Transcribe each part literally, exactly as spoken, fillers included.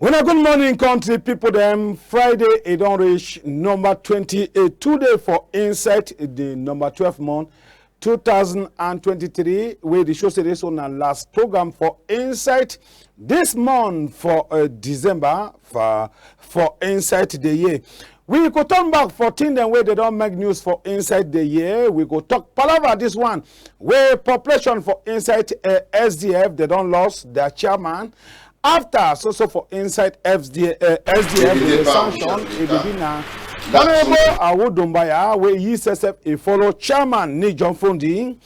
Una good morning, country people dem. Friday, e don reach number twenty-two day for inside the number twelve month, two thousand and twenty-three, wey dey show say this one na last program for inside this month for, uh, December for, for inside the year. We go turn back for thing dem wey dey don make news for inside the year. We go talk palava this one, wey population for inside, uh, S D F, dey don lost their chairman. After so so for inside F D, uh, S D F, the sanction, e be na Honorable Awo Doumbaya, wey yi sef e follow chairman Ni John Fondi.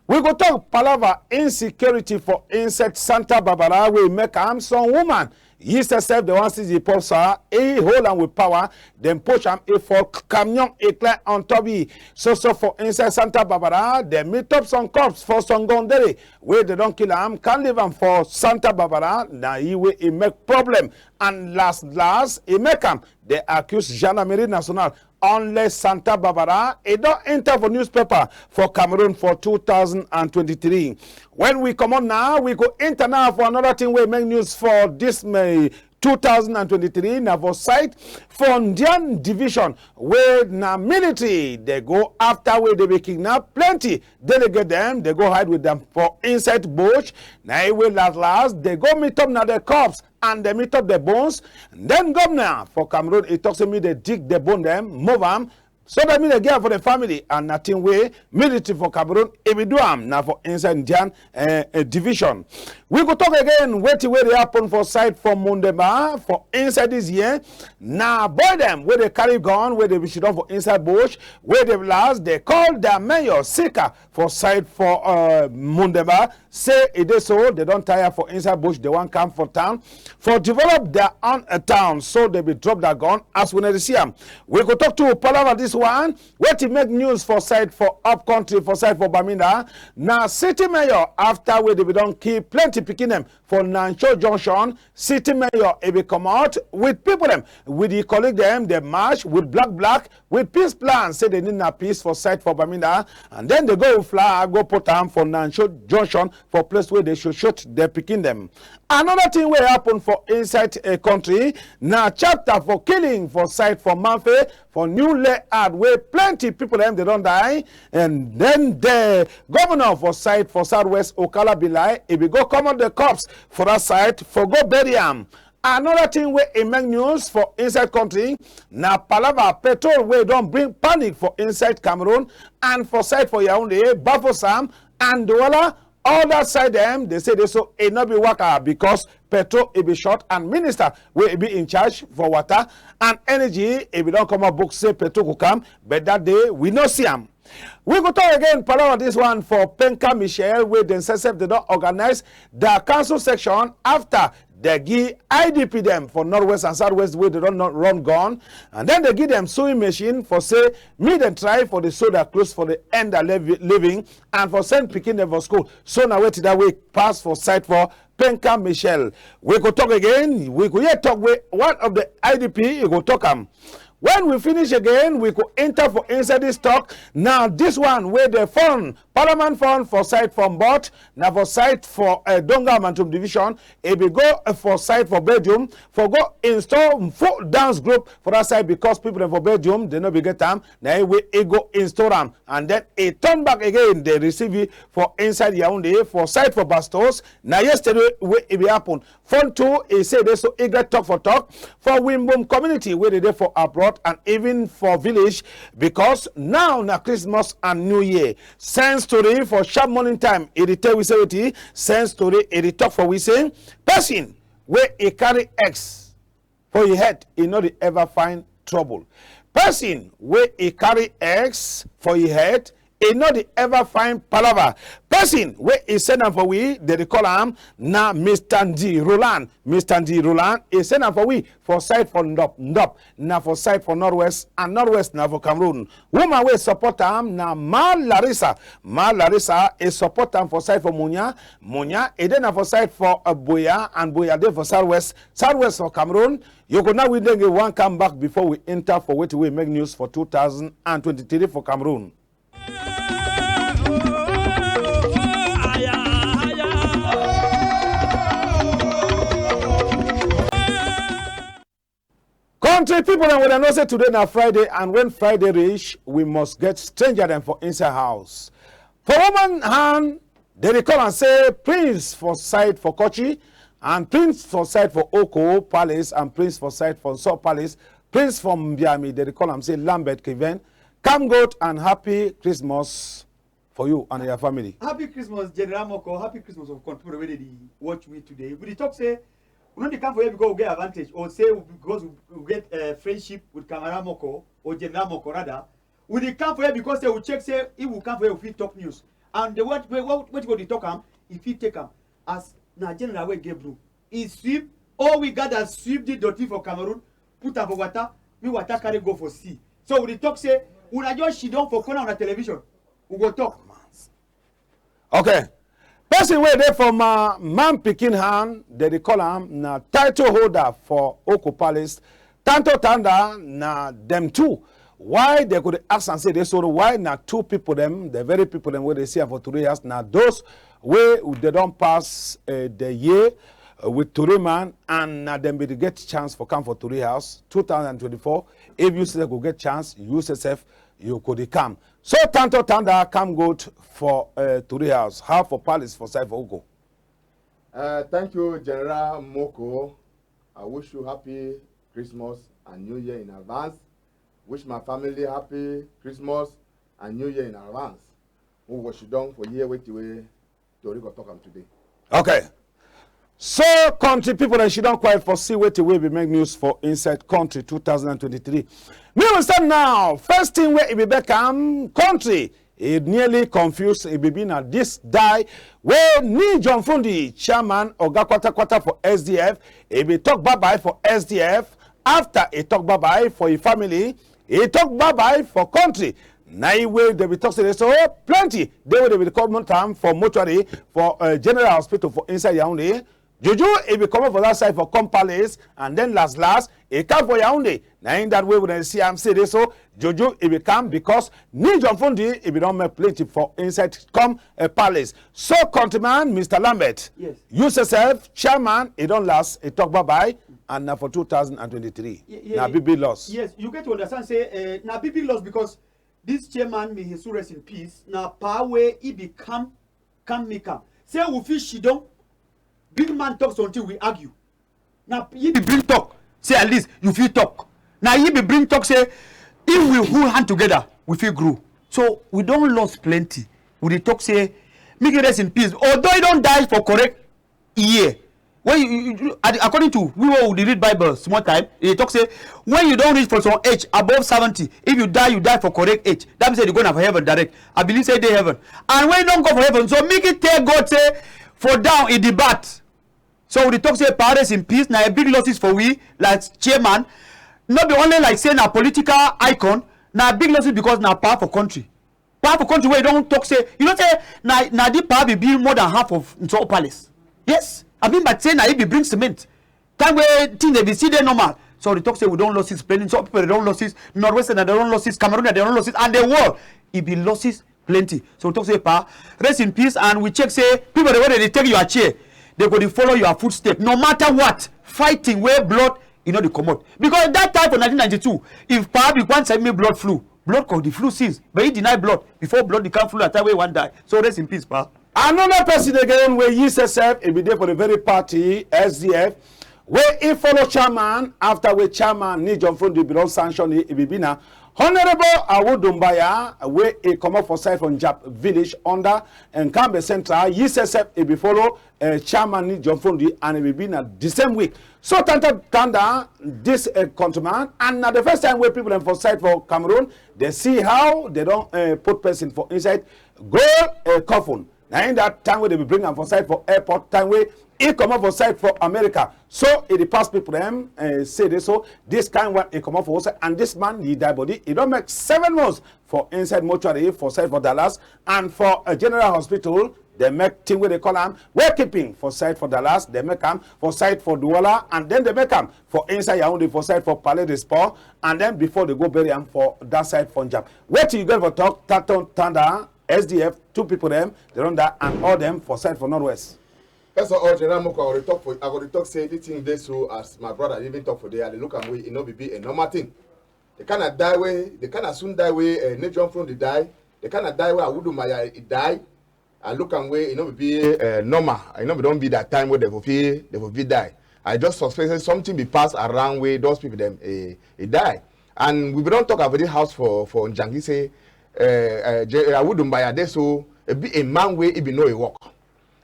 We go talk palava insecurity for inside Santa Barbara, wey make am some woman, yi sef dey wan see the pop star, e hold am with power, dem push am, e fall, camion e climb on top e. So so for inside Santa Barbara, dem meet up some cops for some gondere, wey dey don kill am, come leave am for Santa Barbara, na e wey e make problem. And last last, e make am, dey accuse Gendarmerie Nationale, unless Santa Barbara, e don enter for newspaper for Cameroon for two thousand and twenty-three. When we comot now, we go enter now for another thing wey make news for this May two thousand and twenty-three, na for side for Ndian division, wey na military dey go after, wey dey be kidnap plenty delegate dem, dey go hide with dem for inside bush. Na e wey last last, dey go meet up na the cops and dey meet up the bones. Then governor for Cameroon, e talk say make dey dig the bone dem, move am, so that make dey get am for the family, and na thing wey military for Cameroon, e be do am na for inside Ndian, eh, eh, division. We go talk again wetin wey dey happen for side for Mundemba for inside this year. Na boy dem wey dey carry gun, wey dey be sit down for inside bush, wey dey last, dey call their mayor Sika for side for, uh, Mundemba, say e dey so, dey don tire for inside bush, dey wan come for town for develop their own, uh, town, so dey be drop their gun as we dey see am. We go talk to palava this one, wetin make news for side for up country, for side for Bamenda. Na city mayor, after wey dey be don kill plenty pikin dem for Nansho Junction, city mayor e be comot with people dem, with the colleague dem, dey march with black black, with peace plan, say dey need na peace for side for Bamenda, and then dey go with flag, go put am for Nansho Junction, for place wey dey shoot shoot the pikin dem. Another thing wey happen for inside a country, na chapter for killing for side for Mamfe, for new layout wey plenty people dem dey don die, and then the governor for side for Southwest, Okala Bilai, e be go comot the corpse for that side for go bury am. Another thing wey e make news for inside country, na palava petrol wey don bring panic for inside Cameroon and for side for Yaoundé, Bafoussam and Douala. All that side dem, dey say dey so e no be waka because petrol e be short, and minister wey e be in charge for water and energy, e be don comot book say petrol go come, but that day we no see am. We go talk again palava this one for Penka Michel, wey dem sef sef dey don organize their council section after dey give I D P dem for Northwest and Southwest wey dey don not run gun, and then dey give dem sewing machine for say make dem try for dey sew their clothes for dey earn their levi-, living and for send pikin dem for school. So na wetin that wey pass for side for Penka Michel. We go talk again. We go hear talk wey one of the I D P e go talk am. When we finish again, we go enter for inside this talk. Now this one wey dey fund, Parliament fund for side for Mbot, na for side for, uh, Donga Mantung division. E be go, uh, for side for Belgium for go install full dance group for that side because people dem for Belgium dey no be get am. Na e wey e go install am, and then e turn back again. Dey receive e for inside Yaoundé for side for Bastos. Na yesterday wey e be happen. Fund too, e say dey so e get talk for talk for Wimbum community wey dey dey for abroad and even for village, because now na Christmas and New Year. Sense tori for sharp morning time, e dey tell we say wetin? Sense tori e dey talk for we say person wey e carry X for e head, e no dey ever find trouble. Person wey e carry X for e head, e no dey ever find palava. Person wey e send am for we, dem dey call am na Mister Ndi Roland. Mister Ndi Roland, e send am for we for side for Ndop. Ndop na for side for Northwest, and Northwest na for Cameroon. Woman wey support am na Ma Larissa. Ma Larissa, e support am for side for Munya. Munya, e dey na for side for, uh, Buea, and Buea dey for Southwest. Southwest for Cameroon. You go now we then get one come back before we enter for wetin wey make news for two thousand and twenty-three for Cameroon. Country people dem, we know say today na Friday, and when Friday reach, we must get stranger dem for inside house. For woman hand, dem dey call am say prince for side for Kochi, and prince for side for Oko Palace, and prince for side for Nsawam Palace, prince for Mbiami, dem dey call am say Lambert Kiven. Come good and happy Christmas for you and your family. Happy Christmas, General Moko. Happy Christmas of country wey dey watch we today. We dey talk say we no dey come for here because we get advantage or say we, because we, we get, uh, friendship with Camarade Moko or General Moko rather. We dey come for here because say we check say if we come for here we fit talk news. And the what what what we dey talk am, e fit take am. As na general wey get broom, e sweep. All we gather sweep the dirty for Cameroon, put am for water, make water carry go for sea. So we dey talk say una just sit down for corner una television. We go talk. Okay. Person wey dey for ma man pikin hand, dem dey call am na title holder for Oko Palace, Tanto Tanda, na dem two. Why dem go dey ask am say dey so? Why na two people dem, the very people dem wey dey see am for Tori House, na those wey dey don pass, eh, the year, eh, with Tori man, and na dem be dey get chance for come for Tori House two thousand twenty-four. If you sef go get chance, you sef you go dey come. So Tanto Tanda, come good for, uh, Tori House. How for palace for side for Oko? Uh, thank you, General Moko. I wish you happy Christmas and New Year in advance. Wish my family happy Christmas and New Year in advance. We go sit down for hear wetin wey Tori go talk am today. Okay. So, country people, dem sit down quiet for see wetin wey be make news for inside country two thousand and twenty-three. Me we start now. First thing wey e be make am country, e nearly confuse, e be be na this die wey Nii John Fundi, chairman, oga kwata kwata for S D F, e be talk bye bye for S D F. After e talk bye bye for e family, e talk bye bye for country. Na e wey dem be talk say dey so plenty dey wey dem be comot am for mortuary for, uh, General Hospital for inside Yaoundé. Juju e be comot for that side for come palace, and then last last e come for Yaoundé. Na in that way we dey see am say dey so Juju e be come because Nii John Fundi e be don make plenty for inside come, uh, palace. So, countryman, Mister Lambert, yes, you sef, chairman, e don last, e talk bye bye, and na for two thousand and twenty-three. Ye-, ye-, na ye-, big, big loss. Yes, you get to understand say, eh, na big, big loss because this chairman, may his soul rest in peace, na pa wey e be come, come make am. Say we fit sit down, big man talk something, we argue. Na yi be bring talk. Say at least you fit talk. Na yi be bring talk say if we hold hand together, we fit grow. So we don lost plenty. We dey talk say make e rest in peace. Although e don die for correct year. When you, you, you, ad-, according to we wey we dey read Bible small time, e dey talk say when you don reach for some age above seventy, if you die, you die for correct age. That mean say you go na for heaven direct. I believe say e dey heaven. And when e don go for heaven, so make e tell God say for down e dey bad. So we dey talk say pa rest in peace, na a big losses for we, like chairman. No be only like say na political icon, na big losses because na pa for country. Pa for country wey don talk say, you know say na, na the pa be build more than half of Nsawam Palace. Yes, I mean, but say na e be bring cement. Time wey thing dey be still dey normal. So we dey talk say we don losses plenty. Some people dey don losses, Northwestern dey don losses, Cameroon dey don losses, and the world e be losses plenty. So we talk say, pa, rest in peace, and we check say people dem wey dey take your chair, dem go dey follow your footstep. No matter what, fighting wey blood, e no dey comot. Because that time for nineteen ninety-two, if pa be one send me blood flu, blood cause the flu since, but e deny blood before blood become flu at time wey e wan die. So rest in peace, pa. Another person again wey yi sef sef, e be dey for the very party, S D F, wey e follow chairman, after wey chairman Nii John Fundi be don sanction e, e be be na Honourable Awudu Mbaya, wey e comot for side for Njap village under Nkambe Central, yi sef sef e be follow, eh, chairman Ni John Frondi, and e be be na the same week. So tanda tanda, this, eh, countryman, and na the first time wey people dem for side for Cameroon, dey see how dey don, eh, put person for inside gold, eh, coffin. Na in that time wey dey be bring am for side for airport, time wey e comot for side for America. So e dey pass people dem, eh, say dey so, this kind one e comot for outside, and this man, yi die body, e don make seven months for inside mortuary for side for Dallas, and for a general hospital, dey make thing wey dey call am warekeeping for side for Dallas, dey make am for side for Douala, and then dey make am for inside Yaoundé for side for Palais des Sports, and then before dey go bury am for that side for Njap. Wetin you get for talk, Tanton Tanda, S D F, two people dem, dey don die, and all dem for side for Northwest. First of all, General Moko, I go dey talk for, I go dey talk say this thing dey so, as my brother even talk for there, I dey look am way, e no be be a normal thing. The kind of die way, the kind of soon die way, eh, Ni John Frondi die, the kind of die way Awudu Mbaya e die, I look am way, e no be be, eh, normal. E no be don be that time wey dey for fit, dey for fit die. I just suspect say something be pass around wey those people dem, eh, e die. And we be don talk about this house for, for Njangi say, eh, eh, Je-, eh, Awudu Mbaya dey so, e be a man wey e be know e work.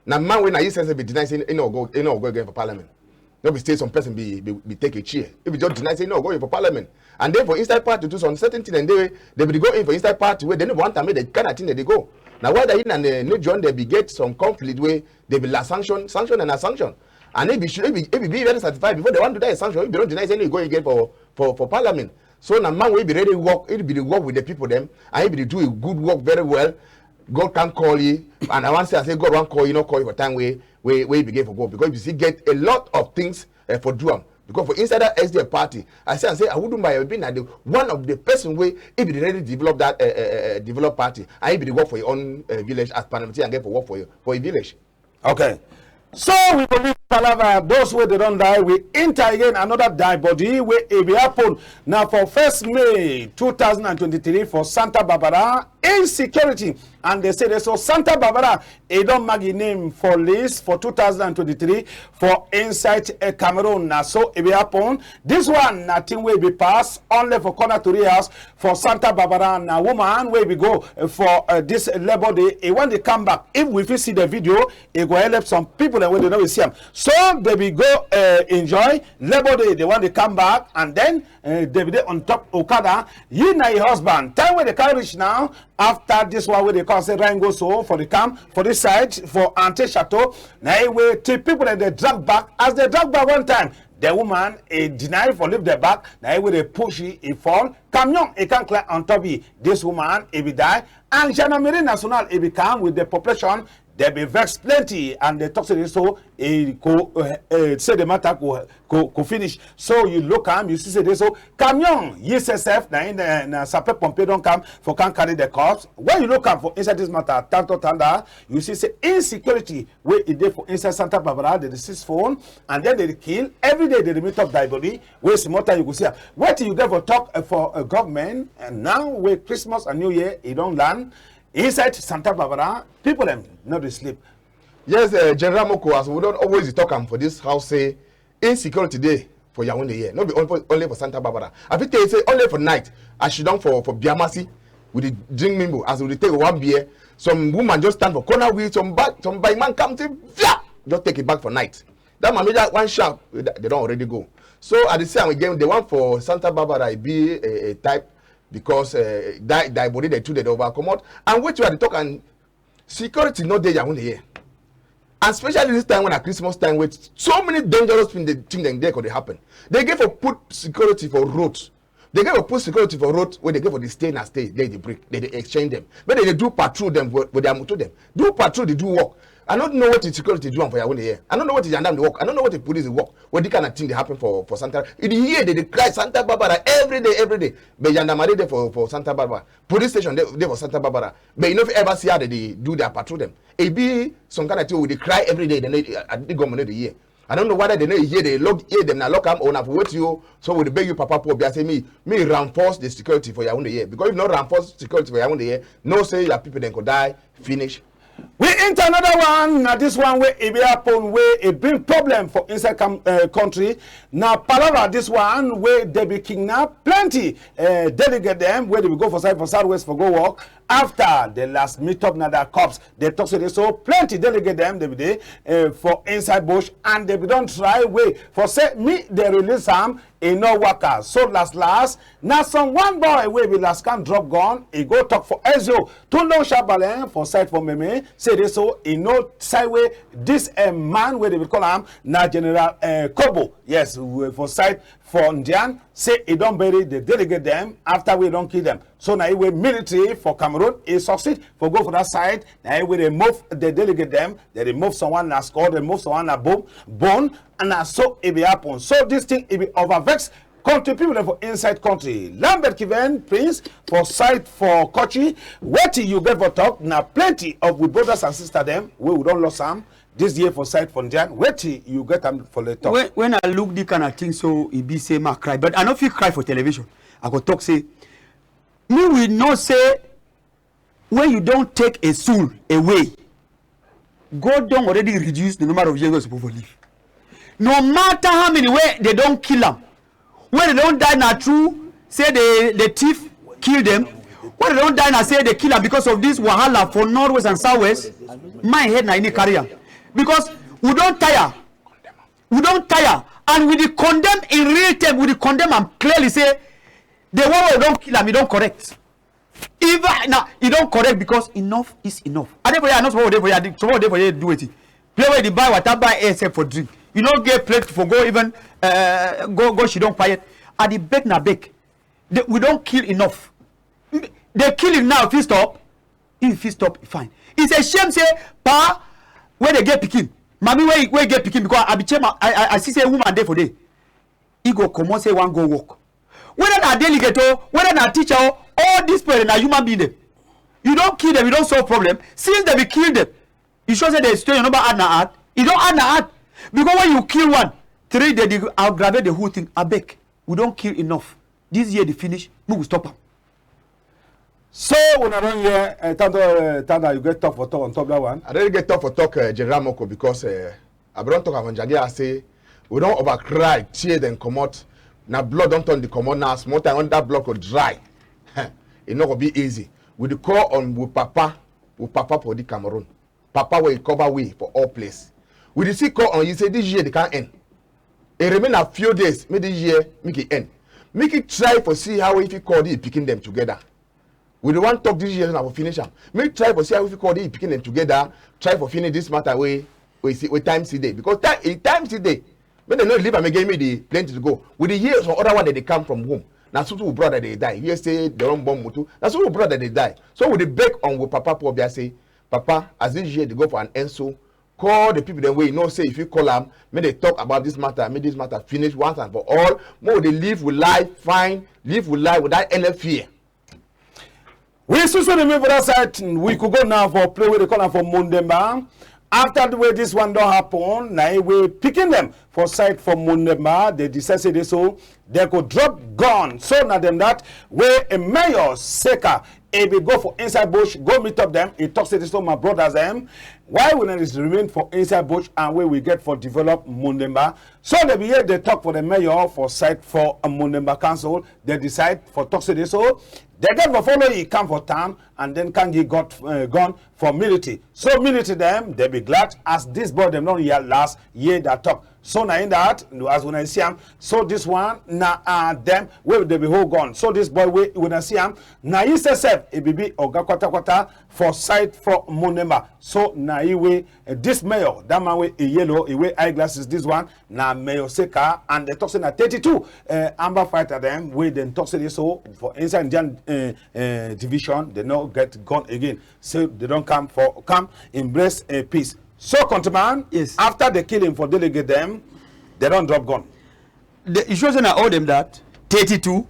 Na man wey na yi sef sef be deny say e no go, e no go again for parliament. No be say some person be, be, be take a chair. E be just deny say e no go for parliament. And then for inside party too, some certain thing dem dey, dey be dey go in for inside party wey dey no want am make the kind of thing dey dey go. Na why that he and, eh, Ni John dey be get some conflict wey dey be la sanction, sanction and na sanction. And e be should, e be, e be, be very satisfied before dey want do that sanction. E be don deny say e no go again for, for, for parliament. So na man wey be really work, e be dey work with the people dem, and e be dey do a good work very well. God can call yi, and I wan say, I say God wan call yi, no call yi for time wey, wey, wey e begin for go, because you see get a lot of things, eh, for do am. Because for inside that S D F party, I say, I say, Awudu Mbaya be na the one of the person wey e be dey really develop that, eh, eh, eh, eh, develop party, and e be dey work for yi own, eh, village as parliamentarian, get for work for yi, for yi village. Okay. So we go leave palava. Those wey dey don die, we enter again another die body wey e be happen. Na for first May two thousand and twenty-three for Santa Barbara, insecurity. And dey say dey so Santa Barbara, e don mark yi name for list for two thousand and twenty-three for inside, eh, Cameroon. Na so e be happen. This one na thing wey be pass only for corner tori house for Santa Barbara. Na woman wey be go, eh, for, eh, this Labour Day, e wan dey come back. If we fit see the video, e go help some people dem wey dey no be see am. So dey be go, eh, enjoy Labour Day, dey wan dey come back, and then, eh, dey be dey on top okada. Yi na yi husband. Time wey dey carry reach now, after this one wey dey call say rain go so for the camp, for this side, for Ante Chateau, na yi wey three people dem dey drag back. As dey drag back one time, the woman e deny for leave the back, na yi wey dey push yi, e fall. Camion e come climb on top yi. This woman e be die. And Gendarmerie Nationale e be come with the population. Dey be vex plenty and dey talk say dey so e go, eh, eh, say the matter go, go, go finish. So you look am, you see say dey so camion, yi sef sef, na in, eh, na sapeur pompier don come for come carry the corpse. When you look am for inside this matter, Tanto Tanda, you see say insecurity wey e dey for inside Santa Barbara, dey dey seize phone, and then dey dey kill. Every day dey dey meet up die body. Wey small time you go see am. Wetin you get for talk, eh, for, eh, government, eh, now wey Christmas and New Year e don land, inside Santa Barbara, people dem no dey sleep. Yes, eh, General Moko, as we don always dey talk am for this house, say insecurity dey for Yaoundé here. No be only, only for Santa Barbara. I fit tell you say only for night, I sit down for, for Biamasi, we dey drink mimbo, as we dey take one beer, some woman just stand for corner with some bag, some bike man come say, "Via!" Just take yi bag for night. That man make that one sharp, they don already go. So I dey see am again, the one for Santa Barbara, e be a, a type, because, eh, die, die body, the two dey over comot. And wetin I dey talk, and security no dey Yaoundé here. And especially this time wey na Christmas time, wey so many dangerous thing dey, thing dem dey go dey happen. Dey get for put security for road. Dey get for put security for road, wey dey get for dey stay na stay, dey dey break, dey dey exchange dem. But dey dey do patrol dem with, with their motor dem. Do patrol, dey do work. I no know wetin security do am for Yaoundé here. I no know wetin gendarme dey work. I no know wetin police dey work. Wey this kind of thing dey happen for, for Santa. You dey hear dey dey cry Santa Barbara every day, every day. But gendarmerie dey for, for Santa Barbara. Police station dey, dey for Santa Barbara. But you no fit ever see how dey dey do their patrol dem. E be some kind of thing wey dey cry every day. Dem no, I, I think government no dey hear. I don't know whether dey no hear, dey lock, hear dem na lock am or na for wetin you. So we dey beg you, Papa Paul Biya, say me, me reinforce the security for Yaoundé here. Because if you no reinforce security for Yaoundé here, know say your people dem go die, finish. We enter another one. Na this one wey e be happen wey e bring problem for inside com- uh, country. Na palava this one wey dey be kidnap plenty uh, delegate dem wey dey be go for side for southwest for go work. After the last meet up na their cops, dey talk say dey so plenty delegate dem dey be dey uh, for inside bush and dey be don try way for say me dey release am. E no waka. So last last, na some one boy wey be last can drop gun, e go talk for S O Tunde Oshabalen for side for Meme, say dey so e no side wey this uh, man wey dey be call am na General uh, Kobo. Yes, we for side for Ndian, say e don bury the delegate dem after wey e don kill dem. So na e wey military for Cameroon e succeed for go for that side. Na e wey dey move the delegate dem, dey dey move someone na skull, dey move someone na bone, bone, and na so e be happen. So this thing e be over vex country people dem for inside country. Lambert Kiven Prince for side for Kochi, wetin you get for talk? Na plenty of we brothers and sisters dem wey we don lost am this year for side for Ndian. Wetin you get am for the talk? When, when I look this kind of thing, so e be say ma cry, but I no fit cry for television. I go talk say, me we know say when you don take a soul away, God don already reduce the number of years wey you suppose for live. No matter how many wey dey don kill am, wey dey don die na true say the the thief kill dem, wey dey don die na say dey kill am because of this wahala for northwest and southwest. My head na e need carry am because we don tire. We don tire and we dey condemn in real term, we dey condemn am clearly say the one wey we don kill am, e don correct. If I, now, e don correct because enough is enough. I dey for here, I no suppose dey for here, I dey- suppose dey for here do wetin? Play wey dey buy water, buy air sef for drink. You no get plate for go even uh, go go she don quiet. I dey beg na beg. They, we don kill enough. The killing now fit stop. If e fit stop, e fine. It's a shame say pa wey dey get pikin, mami wey wey get pikin because I be chairman, I I, I see say woman dey for there. E go comot say e wan go work. Whether na delegate o, whether na teacher o, all these people na human being dem. You don kill dem, you don solve problem. Since dem be kill dem, you sure say the situation no be add na add? E don add na add. Because when you kill one, three dey dey aggravate the whole thing. Abeg, we don kill enough. This year dey finish, make we stop am. So una don hear uh, Tanda, uh, Tanda, you get talk for talk on top that one. I really get talk for talk uh, General Moko because uh, I be don talk am for Njagi, I say we don over cry, tear dem comot. Na blood don turn the comot now. Small time when that blood go dry, e no go be easy. We dey call on we papa, we papa for the Cameroon. Papa wey cover way for all place. We dey still call on you say this year dey can end. E remain a few days, make this year make e end. Make e try for see how e fit call the pikin dem together. We dey wan talk this year na for finish am. Make try for see how e fit call the pikin dem together. Try for finish this matter wey wey see wey time still dey because time e time still dey. Make dem no leave am again. Make dey plenty to go. We dey hear some other one that dey come from home. Na so so we brother dey die. Hear say dem don born mutu. Na so so we brother dey die. So we dey beg on we papa Paul Biya say, Papa, as this year dey go for an end so, call the people dem wey you know say if you call am, make dey talk about this matter, make this matter finish once and for all. Make we dey live we life fine, live we life without any fear. We still so remain for that side. We could go now for play wey dey call am for Mundemba. After the way this one don happen, na e wey pikin dem for side for Mundemba, dey decide say dey so dey go drop gun. So na dem that wey a mayor Seka e be go for inside bush, go meet up dem. E talk say dey so my brothers dem, why we no dey remain for inside bush and wey we get for develop Mundemba? So dey be here dey talk for the mayor for side for Mundemba Council. Dey decide for talk say dey so dey get for follow e come for town and then can give got uh, gun for military. So military dem dey be glad as this boy dem don hear last year that talk. So na in that as una see am, so this one na uh, dem wey dey be hold gun. So this boy wey una see am na he say sef e be be oga kwata kwata for side for Mundemba. So na he wey uh, this mayor, that man wey e yellow, e wear eyeglasses, this one na Mayor Seka, and dem talk say na thirty-two uh, armed fighter dem wey dem talk say dey so for inside Indian uh, uh, division, dem no get gun again. So dem don come for come embrace uh, peace. So countryman, yes, after the killing for delegate dem, dem don drop gun. The, you sure say na all dem that thirty-two?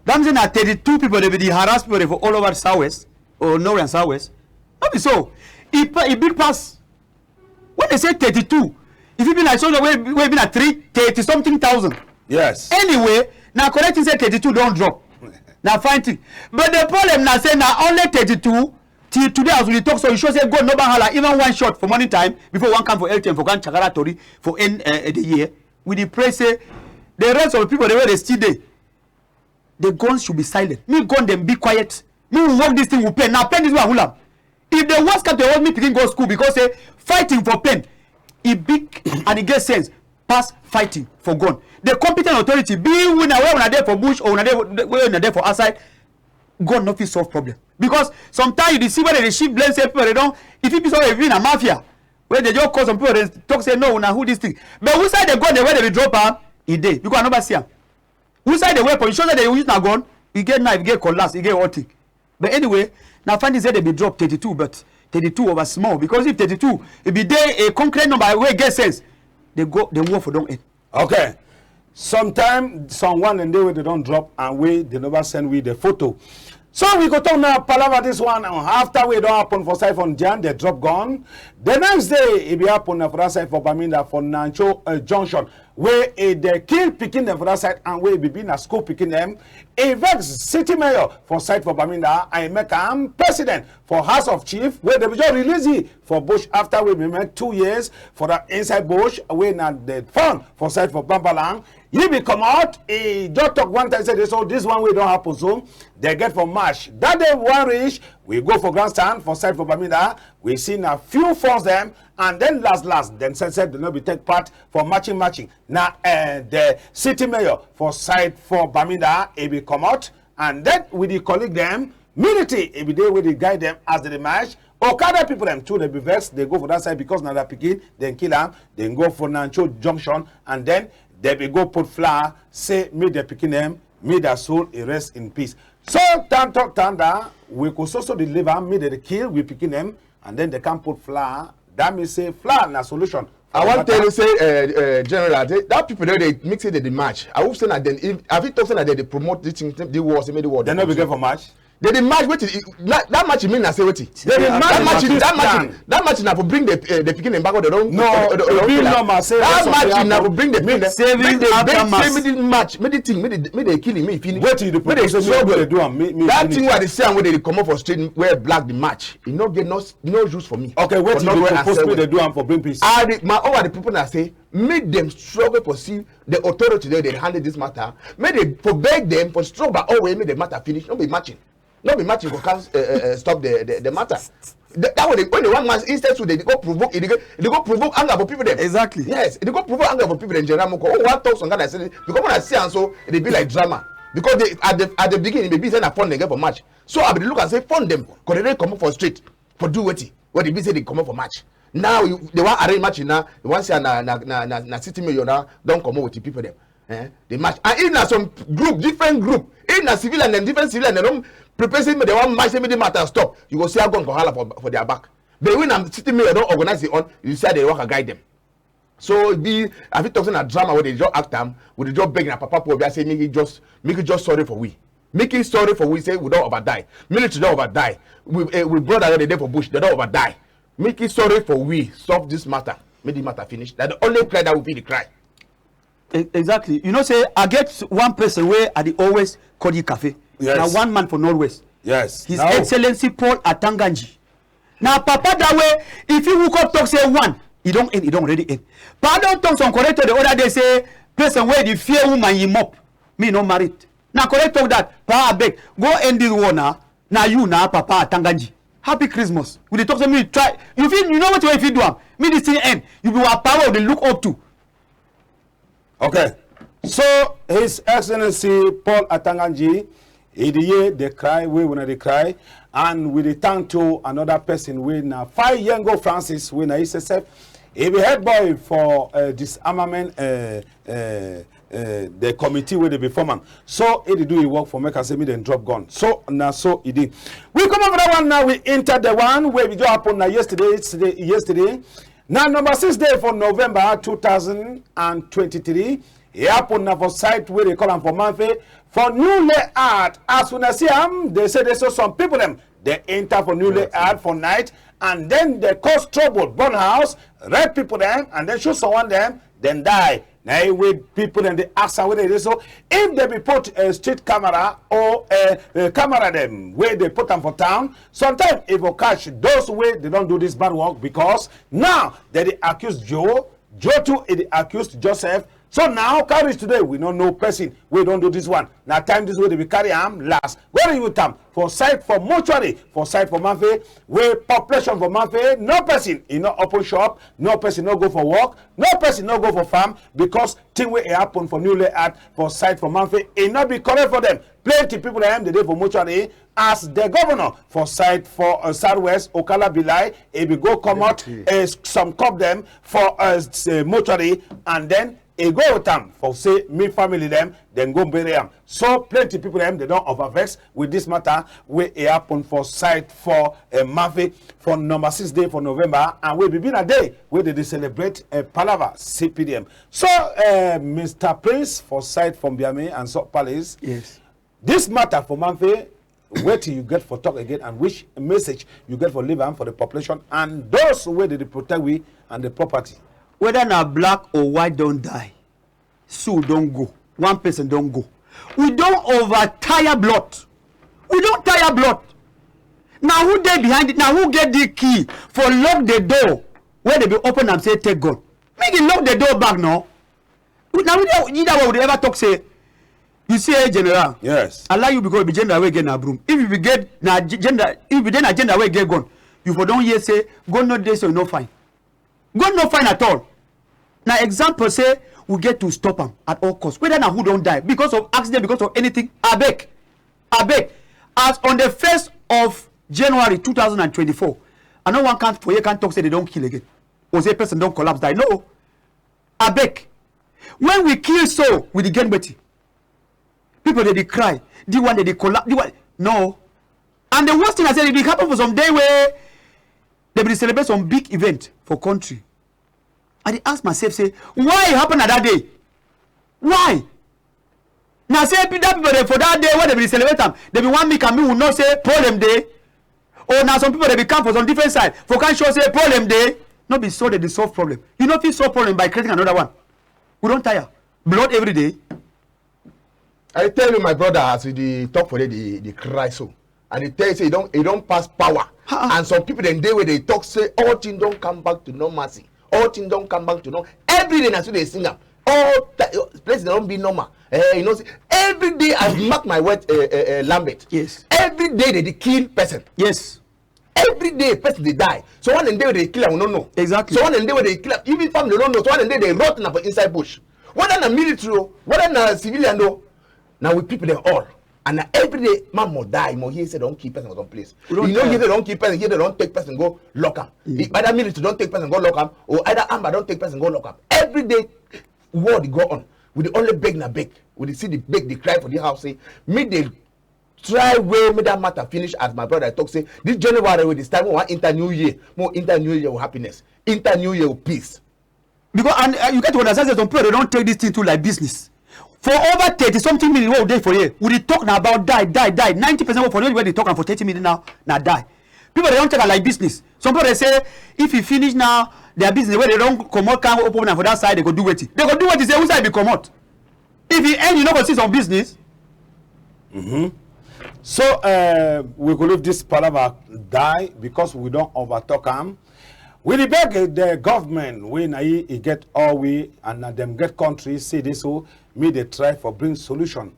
That mean say na thirty-two people dey be dey harass people dey for all over the southwest or north and southwest. No be so. E pa- e big pass. When dem say thirty-two, e fit be na soldier wey wey be na three thirty something thousand. Yes. Anyway, na correct thing say thirty-two don drop. Na fine thing. But the problem na say na only thirty-two Till today, as we dey talk so, you sure say God no ban hala even one shot for morning time before one come for L T M for come chakara tori for end, eh, eh, the year. We dey pray say the rest of the people, the way they still dey, the guns should be silent. Me gun dem be quiet. Me we work this thing with pen. Na pen this one hold am. If the worst come to worst, me pikin go school because say fighting for pen, e big and e get sense pass fighting for gun. The competent authority, be una where una dey for bush or una dey where una dey for outside, gun no fit solve problem. Because sometimes you dey see where they dey shift blame say people dey don, e fit be some even na mafia wey dey just call some people dey talk say no, una who this thing. But who side the gun dey where they be drop am, e dey because I never see am. Who side the weapon? You sure say they use na gun? E get knife, e get cutlass, e get all thing. But anyway, na find say they be drop thirty-two, but thirty-two over small because if thirty-two, e be dey a concrete number wey get sense. They go, the war for don end. Okay. Sometime, someone and they wey they don drop and wey they never send we the photo. So we go talk now, palava this one, uh, after wey don happen for side for Njan, they drop gun. The next day, e be happen na for that side for Bamenda for Nancho, uh, Junction, wey e dey kill pikin dem for that side and wey e be be na school pikin dem. E vex city mayor for side for Bamenda and e make am president for House of Chief, wey they be just release yi for bush after wey e be make two years for that inside bush wey na the fund for side for Bambalang. Yi be comot, e just talk one time say this, so this one wey don happen so, they get for march. That day one reach, we go for grandstand for side for Bamenda, we see na few force dem, and then last last, dem say say they no be take part for marching marching. Na, eh, the city mayor for side for Bamenda, e be comot, and then with the colleague dem, military, e be dey wey dey guide dem as they dey march. Okada people dem too, they be vex, they go for that side because na their pikin, dem kill am, dem go for Nancho Junction, and then they be go put flower, say make their pikin dem, make their soul e rest in peace. So, Tanto Tanda, we go so so dey leave am, make they dey kill we pikin dem, and then they come put flower. That mean say flower na solution. I wan tell you say, uh, uh, General, they, that people there, they mix it, they dey match. I hope say na then, if, I fit talk say na they dey promote this thing, the war, say make the war. They no be get for match. They dey match wetin, that, that match mean na say wetin? They dey match that match, that match, that match na for bring the, uh, the pikin dem back, or they don, no, they don, they don kill am. That match na for bring the pikin dem, make they beg, say make the match, make the thing, make they, make they kill him, make he finish. Wetin you dey propose? Make they do am. That thing wey I dey see am wey they dey comot for street, wear black, the match. E no get no, no use for me. Okay, wetin you dey propose make they do am for bring peace? I dey, my own, I dey propose na say make dem struggle for see the authority there, they handle this matter. Make they for beg dem for struggle by all way, make the matter finish. No be matching. No be matching go come, uh, uh, uh, stop the, the, the matter. Th-, that way, they, when they want match, instead so they go provoke, they go, they go provoke anger for people dem. Exactly. Yes, they go provoke anger for people dem. General Moko, oh, one talk some kind of say, because when I see am so, they be like drama. Because they, at the, at the beginning, maybe say na fun they get for match. So I be look and say fun dem, 'cause they dey comot for street for do wetin? Wey they be say they comot for match. Now you, they wan arrange match now. They wan say na, na, na, na, na city mayor now don comot with the people dem. Eh? They match. And if na some group, different group, if na civilian dem, different civilian dem don prepare say make they wan match, say make the matter stop. You go see how gun go holla for, for their back. But when na city mayor don organize the own, you see how they waka guide dem. So e be, I fit talk say na drama wey they just act am, we dey just beg na Papa Paul Biya say make he just, make he just sorry for we. Make he sorry for we, say we don over die. Military don over die. We, eh, we brother wey dey dey for bush, they don over die. Make he sorry for we, solve this matter. Make the matter finish. Na the only cry that we fit dey cry. E-, exactly. You know say I get one person wey I dey always call the cafe. Yes. Na one man for Northwest. Yes. His Excellency Paul Atanganji. Na papa that way, if you who come talk say one, e don end, e don already end. Pa don talk some correct talk the other day say, person wey dey fear woman, yi mop. Me no married. Na correct talk that. Pa, abeg, go end this war now. Na you na Papa Atanganji. Happy Christmas. We dey talk say me try. You fit, you know wetin wey you fit do am. Me this thing end. You be our power we dey look up to. Okay. So, His Excellency Paul Atanganji, e dey hear the cry wey una dey cry, and we dey thank to another person wey na Fayengo Francis, wey na he sef, he be head boy for, uh, disarmament, uh, uh, uh, the committee wey dey be form am. So, he dey do him work for make am say make dem drop gun. So, na so e dey. We comot for that one now, we enter the one wey be just happen na yesterday, yesterday, yesterday. Na number six day for November two thousand and twenty-three. E happen na for site wey dey call am for Mamfe, for new layout. As una see am, they say they saw some people dem, they enter for new layout for night, and then they cause trouble, burn house, rape people dem, and then shoot someone dem, then die. Na e wey people dem dey ask am whether e dey so. If dem be put, eh, street camera or, eh, eh, camera dem wey dey put am for town, sometimes e for catch those wey dey don do this bad work, because now dem dey accuse Joe, Joe too e dey accuse Joseph. So now, carry reach today, we no know person wey don do this one. Na time this wey dem be carry am last. Where you with am? For side for mortuary, for side for Mamfe, wey population for Mamfe, no person e no open shop, no person no go for work, no person no go for farm, because thing wey e happen for new layout for side for Mamfe, e no be correct for them. Plenty people dem dey dey for mortuary, as the governor for side for, uh, Southwest, Okala Bilai, e be go comot, uh, some cup dem for, uh, s-, uh, mortuary, and then e go with am for say me family dem, dem go bury am. So plenty people dem, dem don over vex with this matter wey e happen for side for, uh, Mamfe for number six day for November, and wey be, be na day wey dem dey celebrate, uh, palava C P D M. So, uh, Mister Prince for side for Mbiame and Salt Palace, yes. This matter for Mamfe, wetin you get for talk again, and which message you get for leave am for the population and those wey dey dey protect we and the property? Whether na black or white don die, soul don go, one person don go. We don over tire blood. We don tire blood. Na who dey behind it? Na who get the key for lock the door wey dem be open am say take gun? Make dem lock the door back now. We, na we dey, either way we dey ever talk say, you see, eh, general. Yes. I like you because you be general wey get na broom. If you be get na ge-, general, if you be dey na general wey get gun, you for don hear say gun no dey so e no fine. Gun no fine at all. Na example say we get to stop am at all cost. Whether na who don die because of accident, because of anything, abeg, abeg. As on the first of January two thousand and twenty-four, I no wan come for here come talk say dem don kill again, or say person don collapse die. No. Abeg, when we kill so, we dey gain wetin? People dey dey cry. The one dey dey collapse. The one, no. And the worst thing I say, e dey happen for some day wey dem be dey celebrate some big event for country. I dey ask myself say, why e happen na that day? Why? Na say pe-, that people dem for that day wey dem be dey celebrate am, dem be wan make am make we know say problem dey. Or na some people dem be come for some different side for come show say problem dey. No be so dem dey solve problem. You no fit solve problem by creating another one. We don tire. Blood every day. I tell you, my brother, as you dey talk for there, dey, dey cry so. I dey tell you say e don, e don pass power. Ha. And some people dem dey wey dey talk say all thing don come back to normalcy. All thing don come back to normal. Every day na so dey sing am. All ti-, place don be normal. Eh, you know say every day I mark my word, eh, eh, eh, Lambert. Yes. Every day dem dey kill person. Yes. Every day person dey die. So one dem dey wey dey kill am, we no know. Exactly. So one dem dey wey dey kill am, even family no know. So one dem dey dey rot na for inside bush. Whether na military o, whether na civilian o, na we people dem all. And na every day man must die, must hear say dem don kill person for some place. We don tire. You know, hear say dem don kill person, hear say dem don take person go lock am. Mm. E-, either military don take person go lock am, or either armed don take person go lock am. Every day war dey go on. We dey only beg na beg. We dey see the beg, dey cry for the house say make dem try way make that matter finish. As my brother talk say, this January wey dey start, we wan enter new year, make we enter new year with happiness, enter new year with peace. Because, and, uh, you get to understand say some people dem don take this thing too like business. For over thirty something minutes wey we dey for here, we dey talk na about die, die, die. Ninety percent wey for here wey dey talk am for thirty minutes now na die. People dem don take am like business. Some people dem say if e finish now, their business wey dem don comot come open am for that side, dem go do wetin? Dem go do wetin? Say which side be comot? If e end, you no go see some business. Mm-hmm. So, uh, we go leave this palava die because we don over talk am. We dey beg, uh, the government wey na e, e get all we and na dem get country, say this so, make dem try for bring solution.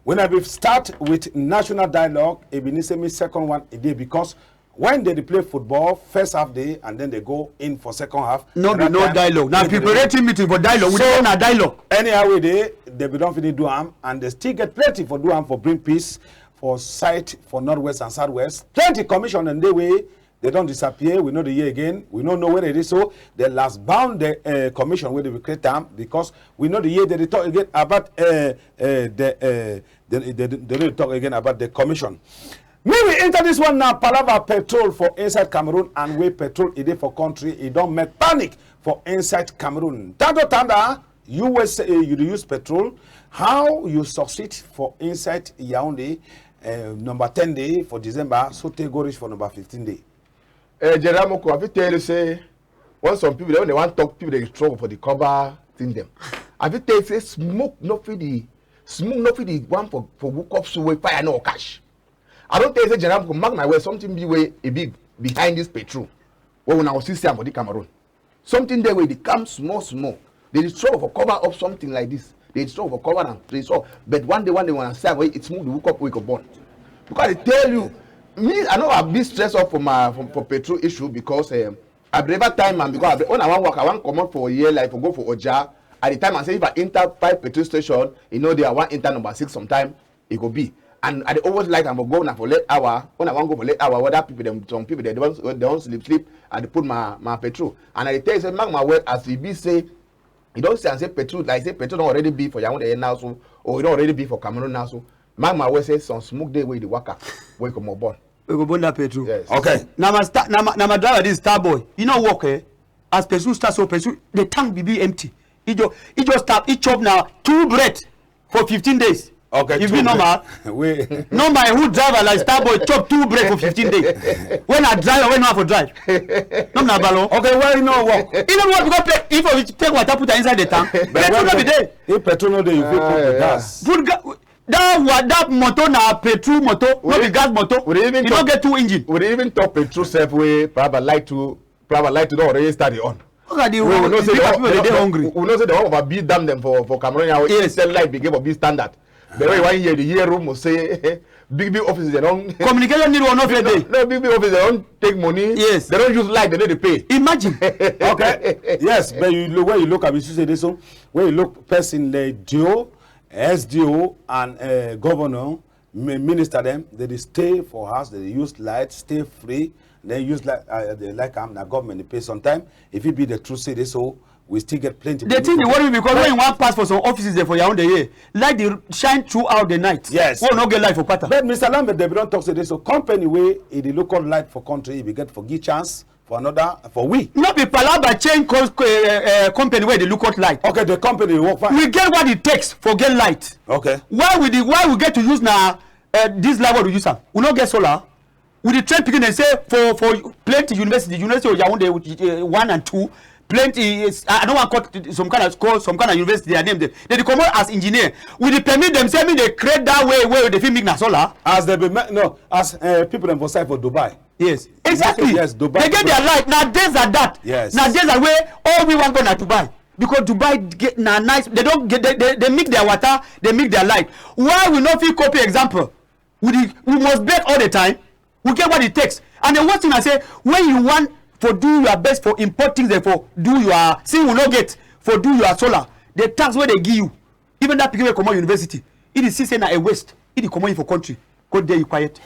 When I be start with national dialogue, e be need say me second one e dey because when dem dey play football, first half dey and then dem go in for second half. No be no dialogue. Na preparatory meeting for dialogue. We dey na dialogue. Anyhow wey dey, dem be don finish do am and dem still get plenty for do am for bring peace for side for northwest and southwest. Plenty commission dem dey wey dem don disappear. We no dey hear again. We no know where dem dey. So dem last bound the, uh, commission wey dem be create am because we no dey hear dem dey talk again about, uh, uh, the, uh, dem, dem, dem no dey talk again about the commission. Make we enter this one now. Palava petrol for inside Cameroon and wey petrol e dey for country, e don make panic for inside Cameroon. Tando Tanda, you wey say, eh, you dey use petrol, how you succeed for inside Yaoundé, eh, number ten day for December, so take go reach for number fifteen day? Eh, General Moko, I fit tell you say, when some people, when dem wan talk, people dey struggle for the cover thing dem. I fit tell you say smoke no fit the smoke no fit the one for for hook up so wey fire no go catch. I don tell you say General Moko, mark my word, something be wey e be behind this petrol wey una go still see am for the Cameroon. Something dey wey dey come small small. Dey dey struggle for cover up something like this. Dey dey struggle for cover am. Dey struggle. But one day, one day, when I see am, wey e smoke the hook up, wey e go burn. Because I dey tell you, me, I no, I be stress up for my for, for petrol issue because um, I be never time am because I be, when I wan work, I wan comot for here, like for go for Oja. At the time I say if I enter five petrol station, you know, dey I wan enter number six sometime. E go be. And I dey always like am for go na for late hour. When I wan go for late hour, whether people dem, some people dem don, dem don sleep sleep, I dey put my my petrol. And I dey tell you say, mark my word, as e be say, you don see am say petrol, like say petrol don already be for Yaoundé here now so, or e don already be for Cameroon now so. Mark my word say some smoke dey wey dey waka, wey go more burn. We go burn that petrol. Yes. Okay. Na my star, na my, na my driver this star boy. You know work eh? As petrol start so petrol, the tank be be empty. E just, e just stop, e chop na two bread for fifteen days. Okay, e be normal. Wait. No, my who driver like star boy chop two bread for fifteen days. When I drive, when I for drive. No, na ballon. Okay, why you no work? E no work because pe-, if you take water put am inside the tank, but petrol no be dey. If petrol no dey, you fit put the gas. Put ga-, that wa-, that motor na petrol motor, no be gas motor. E no get two engine. We dey even talk petrol sef wey Palaba like to Palaba light don already start dey on. Look at the we, we know say the people dey hungry. We know say the one of our big dam dem for for Cameroon now. Yes. Sell light begin for big standard. The way you wan hear, the hear rumor say big big offices dem don communication need one no fit dey. No, big big offices dem don take money. Yes. Dem don use light, dem no dey pay. Imagine. Okay. Yes, but you look, when you look at, you see say this so when you look person like D O, S D O, and uh, governor, mi-, minister dem, dem dey stay for house, dem dey use light, stay free, dem use light, uh, dem like am, na government dey pay. Sometime, if e be the truth say this so, we still get plenty. The thing dey worry me because when you wan pass for some offices dem for Yaoundé here, light dey shine throughout the night. Yes. We no get light for quarter. But Mister Lambert, dem don talk say this so company wey e dey look out light for country, e be get for give chance for another, for we. No be palava change co-, co-, eh, eh, company wey dey look out light. Okay, the company dey work fine. We get what it takes for get light. Okay. Why we dey, why we get to use na, eh, this light wey we use am? We no get solar. We dey train pikin dem say for, for plenty university, University of Yaoundé, eh, one and two, plenty is, I, I no wan call some kind of school, some kind of university their name. Dem, dem dey comot as engineer. We dey permit dem say make dem create that way wey dem fit make na solar. As dem be ma-, no, as, eh, people dem for side for Dubai. Yes, exactly. Yes, Dubai. Dem get their light. Na this and that. Yes. Na this and wey all we wan go na Dubai. Because Dubai get, na nice. Dem don get, dem, dem, dem make their water, dem make their light. Why we no fit copy example? We dey, we must beg all the time. We get what it takes. And the worst thing I say, when you want for do your best for import things and for do your, since we no get, for do your solar, the tax wey dem give you, even that pikin wey comot university, e dey see say na a waste. E dey comot yi for country. Go there, you quiet.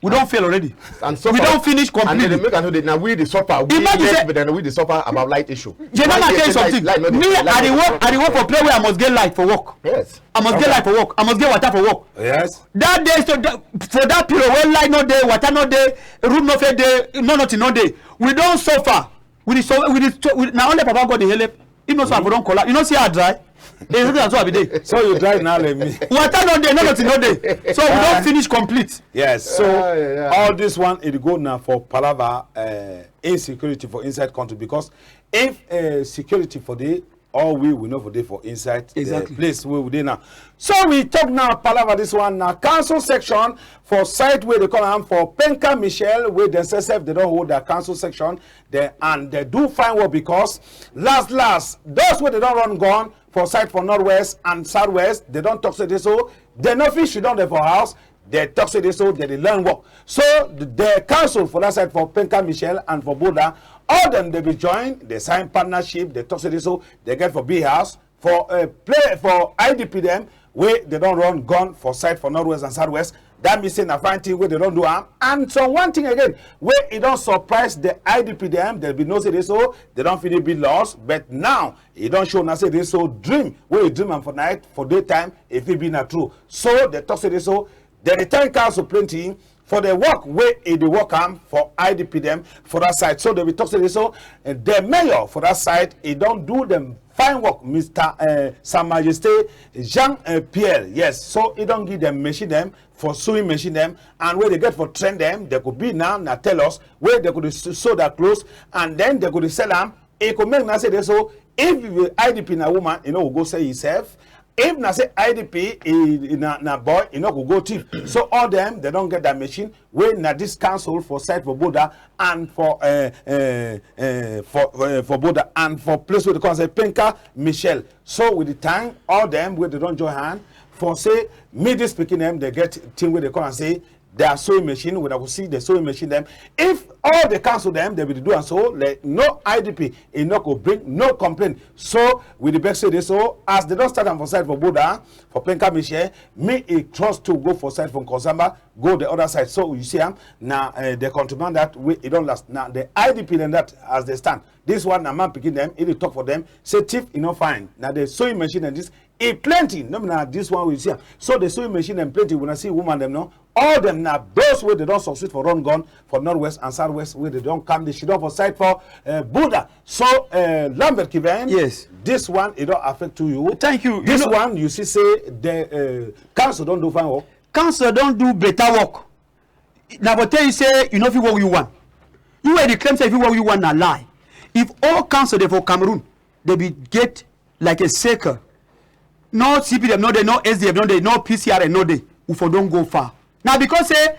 We don fail already. And suffer. We don finish completely. And dem dey make am so dey, na we dey suffer. We imagine say, but then we dey suffer about light issue. General, I tell you something. Me, I dey work, I dey work for place where I must get light for work. Yes. I must get light for work. I must get water for work. Yes. That day, so that, for that period, when light no dey, water no dey, room no fit dey, no nothing no dey. We don suffer. We dey so, we dey so, we, na only Papa God dey help. If no so, I for don collapse. You no see how I dry? Exactly, na so I be dey. So you dry now like me. Water no dey, no nothing no dey. So we don finish complete. Yes. So all this one, it go now for palava, uh, insecurity for inside country, because if, uh, security for dey, all we, we no for dey for inside the place where we dey now. So we talk now, palava, this one na council section for site wey dem call am for Penka Michel, wey dem say sef dem don hold their council section. Dem, and dem do fine work because last last, those wey dem don run gone for side for northwest and southwest, dem don talk say dey so dem no fit sit down there for house. Dem talk say dey so dem dey learn work. So the, the council for that side for Penka Michel and for Boda, all dem dey be join, dem sign partnership, dem talk say dey so dem get for build house for, uh, play for I D P dem wey dem don run gone for side for northwest and southwest. That mean say na fine thing wey dem don do am. And some one thing again wey e don surprise the I D P dem, dem be know say dey so dem don finish be lost, but now e don show now say dey so dream wey you dream am for night, for daytime, e fit be na true. So dem talk say dey so dem dey thank council plenty for the work wey e dey work am for I D P dem for that side. So dem be talk say dey so, eh, the mayor for that side, e don do dem fine work, Mister, eh, Sa Majesté Jean, eh, Pierre. Yes, so e don give dem machine dem for sewing machine dem, and wey dem get for train dem, dem go be now na tailors, wey dem go dey s-, sew their clothes, and then dem go dey sell am. E go make na say dey so If you be I D P na woman, you no go go sell yourself. If na say I D P, eh, na, na boy, you no go go thief. So all dem, they don get that machine wey na this council for side for border and for, eh, eh, eh, for, eh, for border and for place wey they call say Penka Michel. So with the time, all dem wey they don join hand for say, me this pikin dem, they get thing wey they call am say their sewing machine, we go see the sewing machine dem. If all the council dem, they be do am so, like, no I D P, e no go bring no complaint. So we dey beg say this, so as they don start am for side for border, for Penka Michel, me e trust to go for side for Nkozamba, go the other side. So you see am, na, eh, the countryman that wey e don last. Na the I D P dem that as they stand. This one na man pikin dem, e dey talk for dem, say thief e no fine. Na the sewing machine and this e plenty, no be na this one we see am. So the sewing machine dem plenty, we na see woman dem no. All dem na those wey they don succeed for run gun for northwest and southwest wey they don come, they sit down for side for, eh, border. So, eh, Lambert Kiven, yes, this one e don affect to you. Thank you. You this know one you see say the, eh, council don do fine work. Council don do better work. Na for tell you say you no fit work you one. You wey dey claim say you fit work you one na lie. If all council dey for Cameroon, they be get like a circle. No C P dem no dey, no S D F no dey, no P C R N no dey, we for don go far. Na because say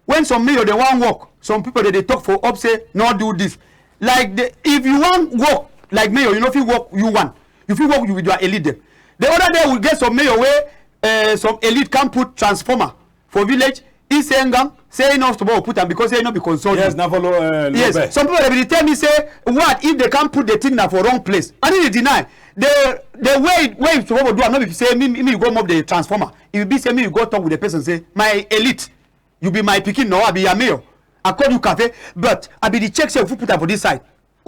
when some mayor dey wan work, some people dey dey talk for up say no do this. Like the, if you wan work like mayor, you no fit work you one. You fit work you with your elite dem. The other day we get some mayor wey, eh, some elite come put transformer for village. E say ngang, say e no suppose put am because say e no be consult. Yes, na follow, eh, yes, Lobe. Some people dey be dey tell me say, what if they come put the thing na for wrong place? I no dey deny. The, the way, way you suppose do am, no be say me, me, me go mop the transformer. If e be say me, you go talk with the person say, my elite, you be my pikin, no, I be your mayor. I call you cafe, but I be the check say we fit put am for this side.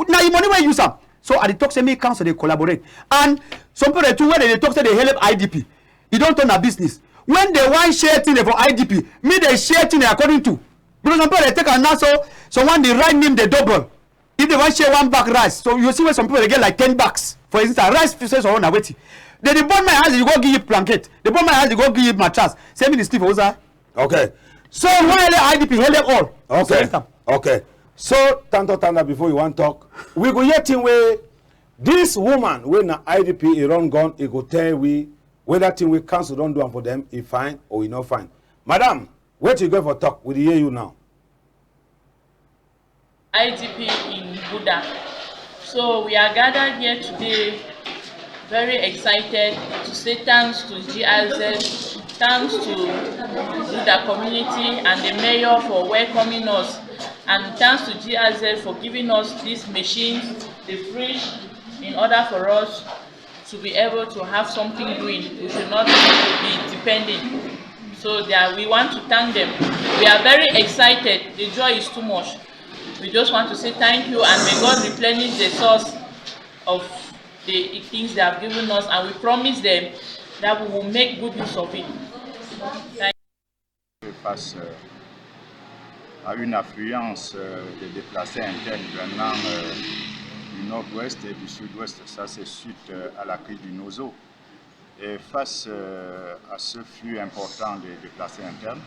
Na yi money wey use am. So I dey talk say make council dey collaborate. And some people dey too wey dey dey talk say dey help I D P. E don turn na business. When dey wan share thing for I D P, me dey share thing according to. Because some people dey take am now so someone dey write name dey double. If dey wan share one bag rice, so you see when some people dey get like ten bags for inside rice, you say some na wetin. Dey dey burn my house, you go give you blanket. Dey burn my house, you go give you mattress. Say me dey sleep for outside. Okay. So why let I D P help them all? Okay. So, okay. So, Tanto Tanda, before you wan talk, we go hear thing wey this woman wey na I D P e run gun, e go tell we whether thing wey council don do am for them, e fine or e no fine. Madam, wetin you get for talk? We dey hear you now. I D P in Buda. So we are gathered here today, very excited to say thanks to G I Z, thanks to Buda community and the mayor for welcoming us, and thanks to G I Z for giving us these machines, the fridge, in order for us to be able to have something doing. We should not be depending. So they are, we want to thank them. We are very excited. The joy is too much. We just want to say thank you, and may God replenish the source of the things they have given us, and we promise them that we will make good use of it. Thank you. Face, euh, à une affluence, euh, de déplacés internes venant, euh, du nord-ouest et du sud-ouest, ça c'est suite, euh, à la crise du Nozo. Et face, euh, à ce flux important de déplacés internes,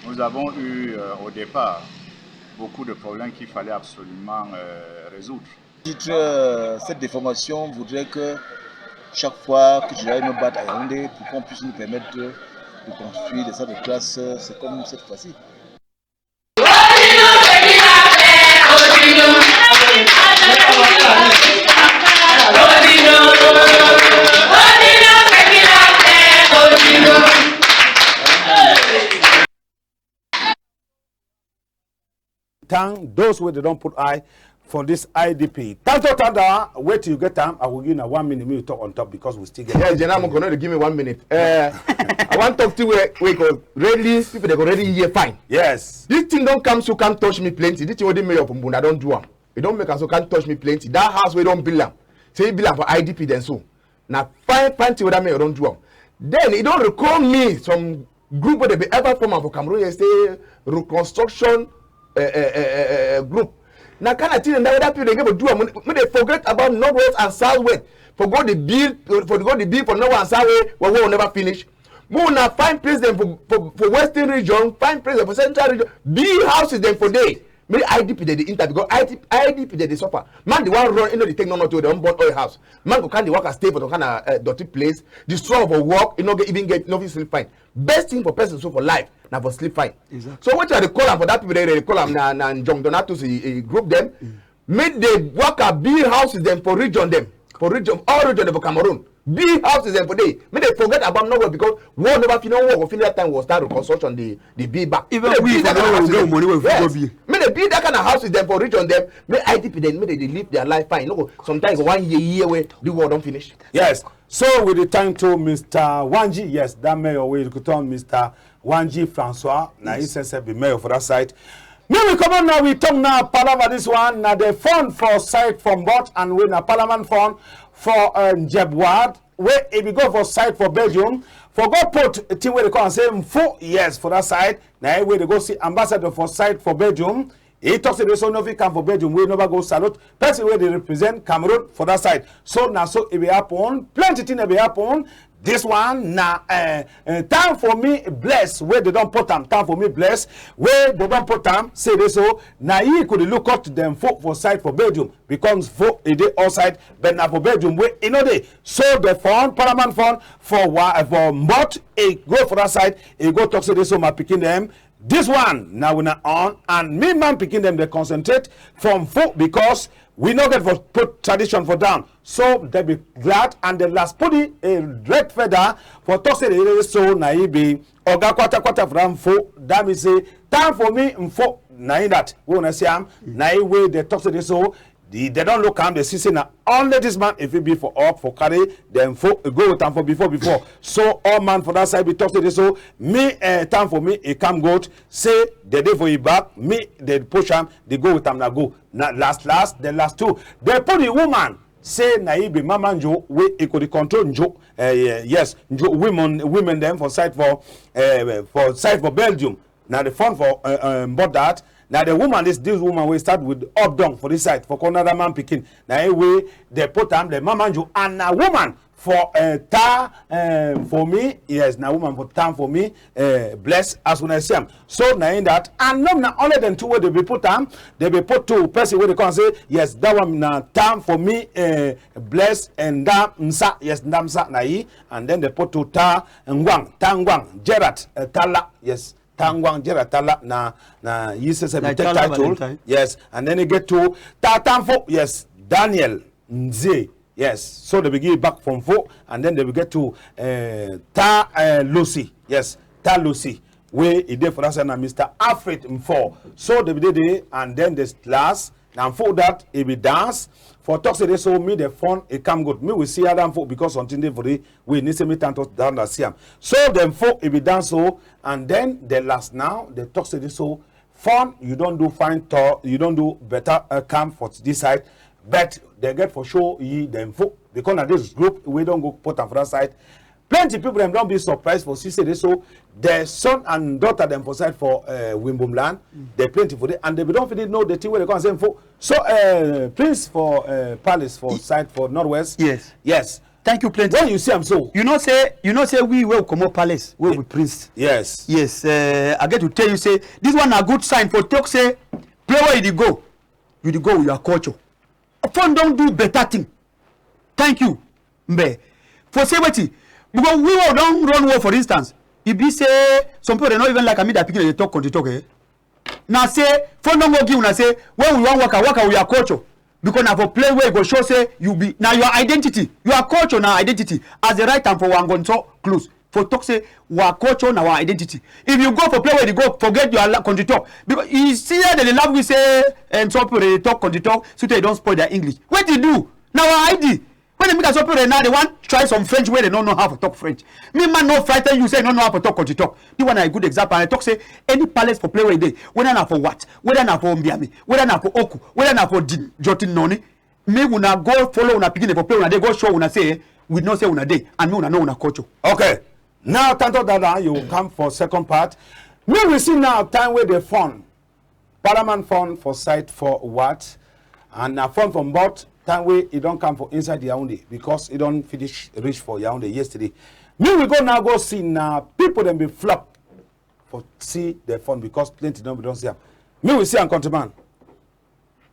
nous avons eu, euh, au départ, beaucoup de problèmes qu'il fallait absolument, euh, résoudre. Titre, euh, cette déformation voudrait que chaque fois que tu dois me battre à Yaoundé, pour qu'on puisse nous permettre de, de construire des salles de classe, euh, c'est comme cette fois-ci. Thank those wey dey don put eye for this I D P. Tanto Tanda, wetin you get am? I go give you na one minute, make you talk on top because we still get. Yeah, General Moko, no dey give me one minute. Eh, I wan talk thing wey, wey go really, people dey go really hear fine. Yes. This thing don come so come touch me plenty. This thing wey dey mayor for Mbuna don do am. E don make am so come touch me plenty. That house wey don build am, say e build am for I D P dem so. Na fine, fine thing wey that mayor don do am. Then e don recall me some group wey dey be ever form am for Cameroon here, say reconstruction, eh, eh, eh, eh, eh, eh, group. Na kind of thing that other people dey get for do am. Make dey forget about northwest and southwest. For go the bill, for go the bill for north and south wey, wey, wey never finish. Make una find place dem for, for, for western region, find place dem for central region. Big houses dem for dey. Make I D P dem dey enter because I D P, I D P dem dey suffer. Man dey wan run, e no dey take no nothing, dem wan burn oil house. Man go come dey waka stay for some kind of, eh, dirty place. The soil for work, e no get, even get, no fit sleep fine. Best thing for person so for life na for sleep fine. Exactly. So wetin I dey call am for that people dem, dey call am na, na John Donatus, e, e group dem. Make dey waka build houses dem for region dem, for region, all region dem for Cameroon. Build houses dem for dey. Make dey forget about Norway because war never finish. War go finish that time we go start reconstruction, the, the build back. Even we for Norway, we get money wey we fit go build. Make dey build that kind of houses dem for region dem. Make I D P dem, make dey dey live their life fine. No go, sometimes go one year, year wey the war don finish. Yes. So we dey thank to Mister Wanji, yes, that mayor wey you could turn Mister Wanji Francois, na he sef be mayor for that side. Make we comot now, we talk now, palava this one, na the fund for side for Mbot and wey na parliament fund for, uh, Njeb Ward, wey e be go for side for Belgium, for go put thing wey dey call am say Mfo, yes, for that side. Na him wey dey go see ambassador for side for Belgium. He talk say dey so no fit come for Belgium, wey never go salute person wey dey represent Cameroon for that side. So na so e be happen. Plenty thing dey be happen. This one na, eh, eh, time for me bless wey dey don put am. Time for me bless wey dey don put am. Say dey so na he could look out to dem for, for side for Belgium because for e dey outside, but na for Belgium wey e no dey. So the fund, parliament fund for wa-, for Mbot, e go for that side. E go talk say dey so my pikin dem, this one na wuna own, and me man pikin dem dey concentrate from food because we no get for put tradition for down. So dey be glad and the last put the, eh, red feather for talk say dey so na he be oga kwata kwata for that Mfo. That mean say time for me Mfo na him that. We wanna see am na he wey dey talk say dey so the, dey don look am, dey see say na only this man e fit be for up for carry dem for go with am for before before. So all man for that side be talk say dey so me, eh, time for me e come good. Say dey dey for e back, me dey push am, dey go with am na go. Na last last, the last two. Dey put the woman say na he be Mama Njo wey e go dey control Njo. Eh, ye-, yes, Njo women, women dem for side for, eh, for side for Belgium. Na the fund for, uh, um, but that na the woman, this, this woman wey start with up down for this side for corner that man pikin. Na him wey dey put am the Mama Njo and na woman for, uh, ta, uh, for me. Yes, na woman for time for me. Uh, bless as wuna see am. So na him that and no na only dem two wey dey be put am. Dey be put two person wey dey come say yes that one na time for me. Uh, bless and Ndamsa. Yes, Ndamsa na he and then dey put two ta Ngwang, ta Ngwang Gerard, uh, Tala. Yes. Tangwang Jera Tala na, na yi sese be take title. Yes, and then e get to Tatanfo. Yes, Daniel Nze. Yes, so dey be give back from four, and then dey be get to, eh, Ta, eh, Losi. Yes, Ta Losi. Wey e dey for that side na Mister Alfred Mfo. So dey be dey dey, and then the last na for that e be dance. For talk say dey so me the fun e come good. Me we see other fo because something dey for the we need say me time talk that na see am. So dem fo e be dance so, and then the last now dey talk say dey so fun you don do fine talk, you don do better, uh, come for this side, but dey get for show yi dem fo because na this group wey don go put am for that side. Plenty people dem don be surprised for see say dey so the son and daughter dem for side for, uh, Wimbum land. Dey plenty for there and dey be don finish know the thing wey dey come say fo. So, uh, prince for, uh, palace for side for northwest. Yes. Yes. Thank you plenty. When you see am so, you know say, you know say we wey we comot palace, wey we prince. Yes. Yes. Uh, I get to tell you say this one na good sign for talk say play where you dey go, you dey go with your culture. Fon don do better thing. Thank you, Mbe. For say wetin? Because we wey don run war, for instance, e be say some people dey no even like am, me that pikin dey talk country talk, eh? Na say fon don go give una say when we wan waka, waka with your culture. Because na for play where e go show say you be, na your identity. Your culture na identity. As dey write am for Wangonso close. For talk say our culture na our identity. If you go for play where you go forget your la-, country talk. Because you see here dey dey laugh we say, um, some people dey talk country talk, so they don spoil their English. Wetin e do? Na our I D. When dey make am some people now dey wan try some French wey dey no know how for talk French. Me man no frighten you say you no know how for talk country talk. This one na a good example. And I talk say any palace for play where e dey, whether na for Wat, whether na for Mbiami, whether na for Oku, whether na for Din, Jotin Noni, make una go follow una pikin dem for play, una dey go show una say we know say una dey, and make una know una culture. Okay. Now, Tanto Dada, you come for second part. Me we see now time wey dey fon. Parliament fon for side for Wat, and na fon for Mbot, time wey e don come for inside Yaoundé because e don finish reach for Yaoundé yesterday. Me we go now go see na people dem be flop for see the fon because plenty don be don see am. Make we see am, countryman.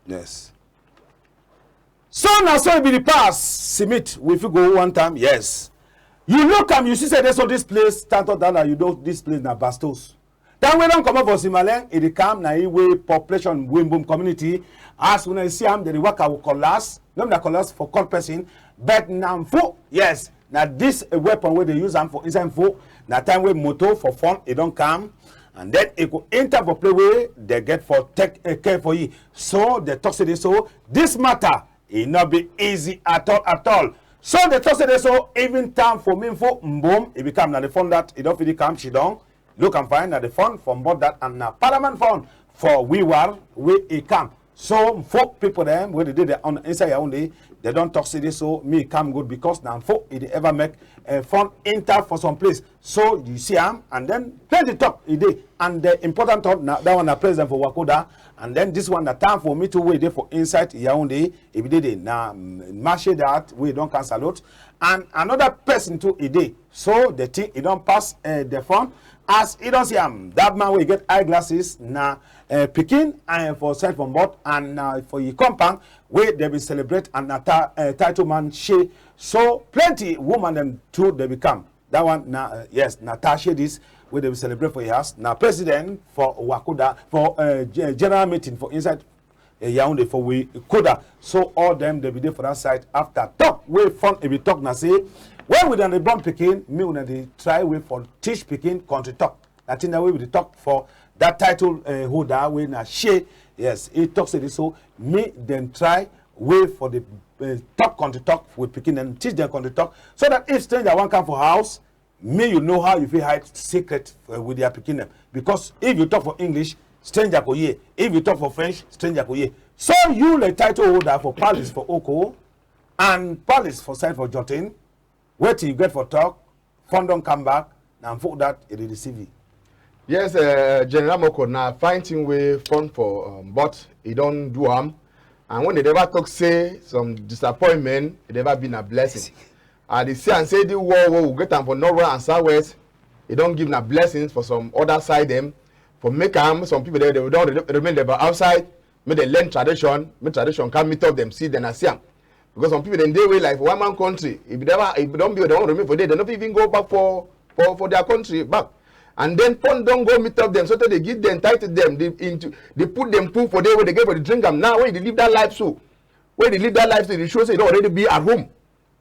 Yes. So na so e be the past. Simit, we fit go one time. Yes. You look am, you see say dey so this place, Tanto Dala, you know this place na Bastos. Time wey don comot for Simaleng, e dey come, na e wey population Wimbum community. As una see am, dem dey waka with cutlass. No be na cutlass for cut person, but na mfu. Yes, na this, eh, weapon wey dey use am for inside mfu. Na time wey motor for fun, e don come, and then e go enter for play wey dem get for take, eh, care for you. So dem talk say dey so, this matter, e no be easy at all, at all. So dem talk say dey so, even time for me for Mbom, e become na the fun that e don fit come, she don. Look am fine, na the fund for both that and na parliament fund for we war wey e come. So folk people dem wey dey dey there on inside Yaoundé, dem don talk say this so me come good because na folk e dey ever make a fund enter for some place. So you see am, and then plenty talk e dey, and the important talk na that one na president for Wakoda, and then this one na time for me too wey dey for inside Yaoundé. E be dey dey na, mm, Marché that wey don cancel out, and another person too e dey. So the thing e don pass, eh, the fun. As e don see am, that man wey get eyeglasses na, eh, pikin, and for side for board, and na for yi compound wey dem bin celebrate, and na ta-, eh, title man she. So plenty woman dem too dem be come. That one na, eh, yes, na ta she this wey dem bin celebrate for yi house. Na president for Wakoda for, eh, ge-, general meeting for inside, eh, Yaoundé for we Koda. So all dem dey be dey for that side. After talk wey fun e be talk na say, when we don dey born pikin, me una dey try way for teach pikin country talk. That thing that wey we dey talk for that title, eh, holder wey na she. Yes, e talk say this so me dem try way for the, eh, talk country talk with pikin and teach them country talk so that if stranger wan come for house, me you know how you fit hide secret, uh, with their pikin dem. Because if you talk for English, stranger go hear. If you talk for French, stranger go hear. So you the title holder for palace for Oko and palace for side for Jotin, wetin you get for talk? Fun don come back, na folk that e dey deceive you. Yes, uh, General Moko, na fine thing wey fun for, um, but e don do am. And when they never talk say some disappointment, e never been a blessing. I dey see and say the war wey we get am for northwest and southwest, e don give na blessings for some other side dem. For make am, some people dem, dem don re-, remain there for outside, make dem learn tradition, make tradition come meet up dem, see dem na see am. Because some people dem dey wey like for one man country, if dem, if dem don build, dem wan remain for there, dem no fit even go back for, for, for their country back. And then fun don go meet up dem, so tey dey give dem, title dem, dey into, dey put dem pool for there wey dey get for dey drink am. Now wey dey live that life so, wey dey live that life so, dey show say you don already be at home.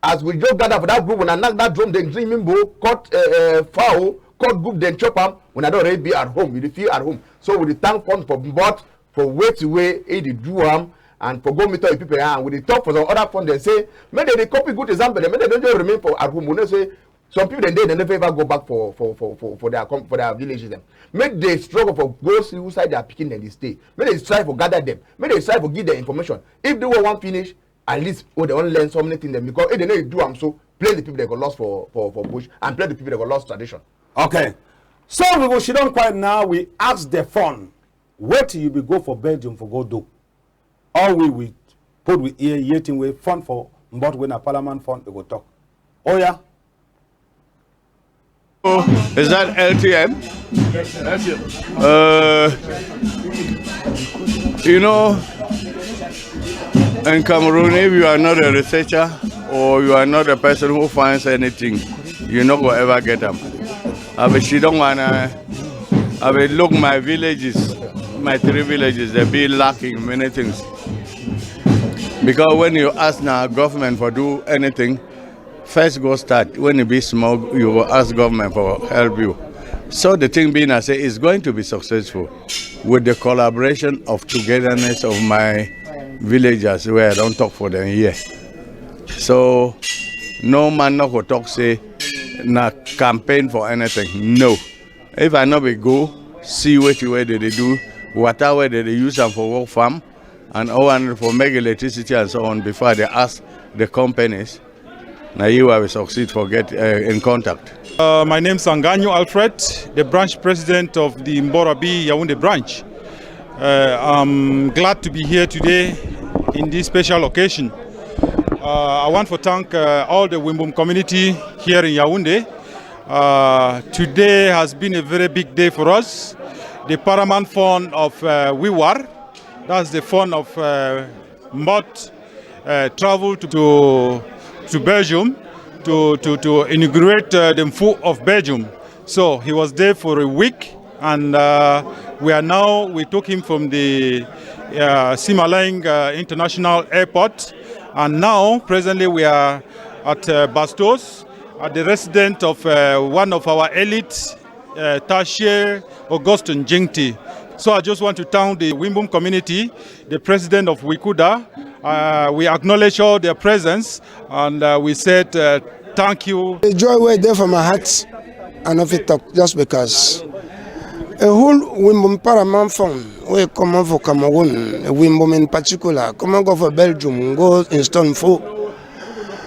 As we just gather for that group, una knack that drum, dem drink mimbo, cut, eh, eh, fowl, cut goat, dem chop am, una don already be at home, you dey feel at home. So we dey thank fun for but for wetin wey e dey do am, and for go meet all the people, and we dey talk for some other fun dem say, make dem dey copy good example dem, make dem no just remain for at home. We know say some people dem dey, dem never ever go back for, for, for, for, for their com-, for their villages dem. Make dem struggle for go see which side their pikin dem dey stay. Make dem try for gather dem. Make dem try for give dem information. If the war wan finish, at least wey dem wan learn so many things dem, because if dem no dey do am so, plenty people dem go lost for, for, for bush, and plenty people dem go lost tradition. Okay. So we go sit down quiet now. We ask the fun, wetin you be go for Belgium for go do? All we, we put we ear, hear thing wey fun for, but when a parliament fun, e go talk. Oh yeah. Is that L T M? Uh, you know, in Cameroon, if you are not a researcher or you are not a person who finds anything, you no go ever get am. I be sit down and I, I be look my villages, my three villages, they be lacking many things. Because when you ask now government for do anything, first go start, when e be small, you go ask government for help you. So the thing be na say it's going to be successful with the collaboration of togetherness of my villagers wey I don talk for them here. So no man no go talk say na campaign for anything. No. If I no be go see wetin wey dem dey do, water wey dem dey use am for work farm, and all one for make electricity and so on before I dey ask the companies, na you I will succeed for get, uh, in contact. Uh, my name is Sanganyo Alfred, the branch president of the Mboro Abi Yaoundé branch. Uh, I'm glad to be here today in this special occasion. Uh, I want to thank, uh, all the Wimbum community here in Yaoundé. Uh, today has been a very big day for us. The paramount fon of, uh, Wiwar, that's the fon of, uh, Mbot, uh, travel to, to, to Belgium to, to, to inaugurate, uh, the Mfu of Belgium. So he was there for a week, and, uh, we are now, we took him from the, uh, Simalang, uh, International Airport, and now presently we are at, uh, Bastos, at the residence of, uh, one of our elite, uh, Tashie Augustine Jingti. So I just want to thank the Wimbum community, the president of Wikuda. Uh, we acknowledge all their presence, and, uh, we said, uh, thank you. The joy wey dey for my heart, I no fit talk just because a whole Wimbum paramount fon wey comot for Cameroon, a Wimbum in particular, comot go for Belgium, go install Mfu.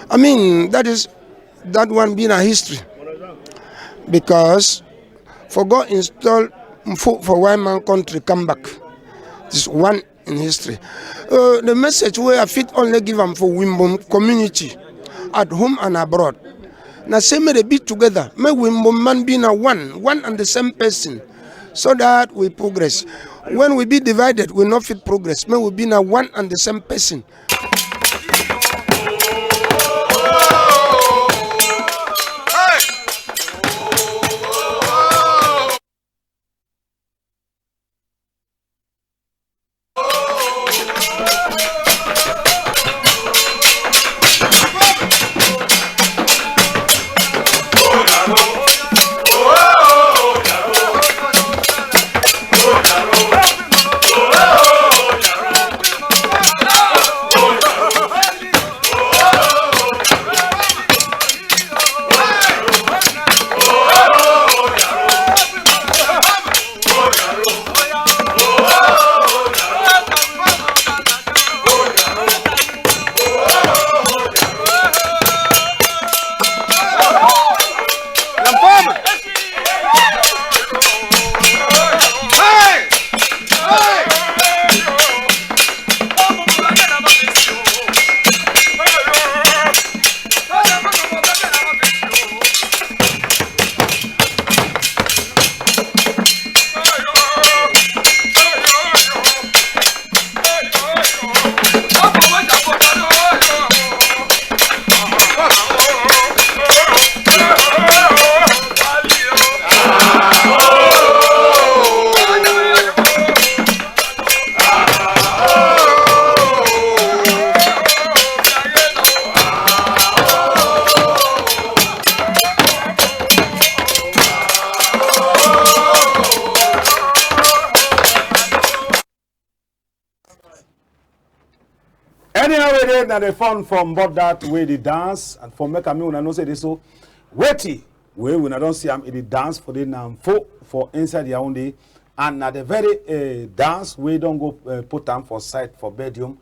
I mean, that is, that one be na history. Because for go install Mfu for white man country come back, this one in history. Uh, the message wey I fit only give am for Wimbum community at home and abroad, na say make dey be together, make Wimbum man be na one, one and the same person, so that we progress. When we be divided, we no fit progress. Make we be na one and the same person. Anyhow wey dey, na the fon from Mbot that wey dey dance, and for make am make una know say dey so wetin wey una don see am, e dey dance for the Namfo for inside Yaoundé, and na the very, eh, dance wey don go, eh, put am for side for Belgium,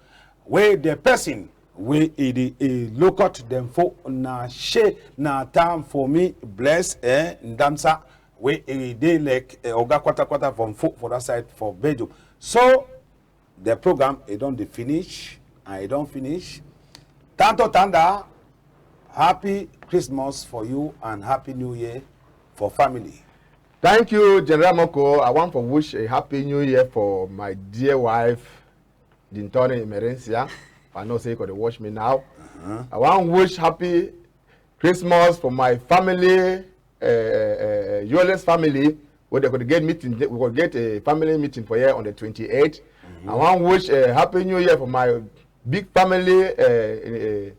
wey the person wey e dey, eh, look out dem for na she na time for me bless, eh, Ndamsa, wey e dey like, eh, oga kwata kwata from for, for that side for Belgium. So the program e don dey finish, and e don finish. Tanto tanda, happy Christmas for you and happy New Year for family. Thank you, General Moko. I want for wish a happy New Year for my dear wife, Dintone Emerencia. I know say you go dey watch me now. Uh-huh. I want wish happy Christmas for my family, eh, eh, eh, Yoles family, wey dey go get meeting, we go get a family meeting for here on the twenty-eighth. Mm-hmm. I wan wish a happy new year for my big family, eh, eh,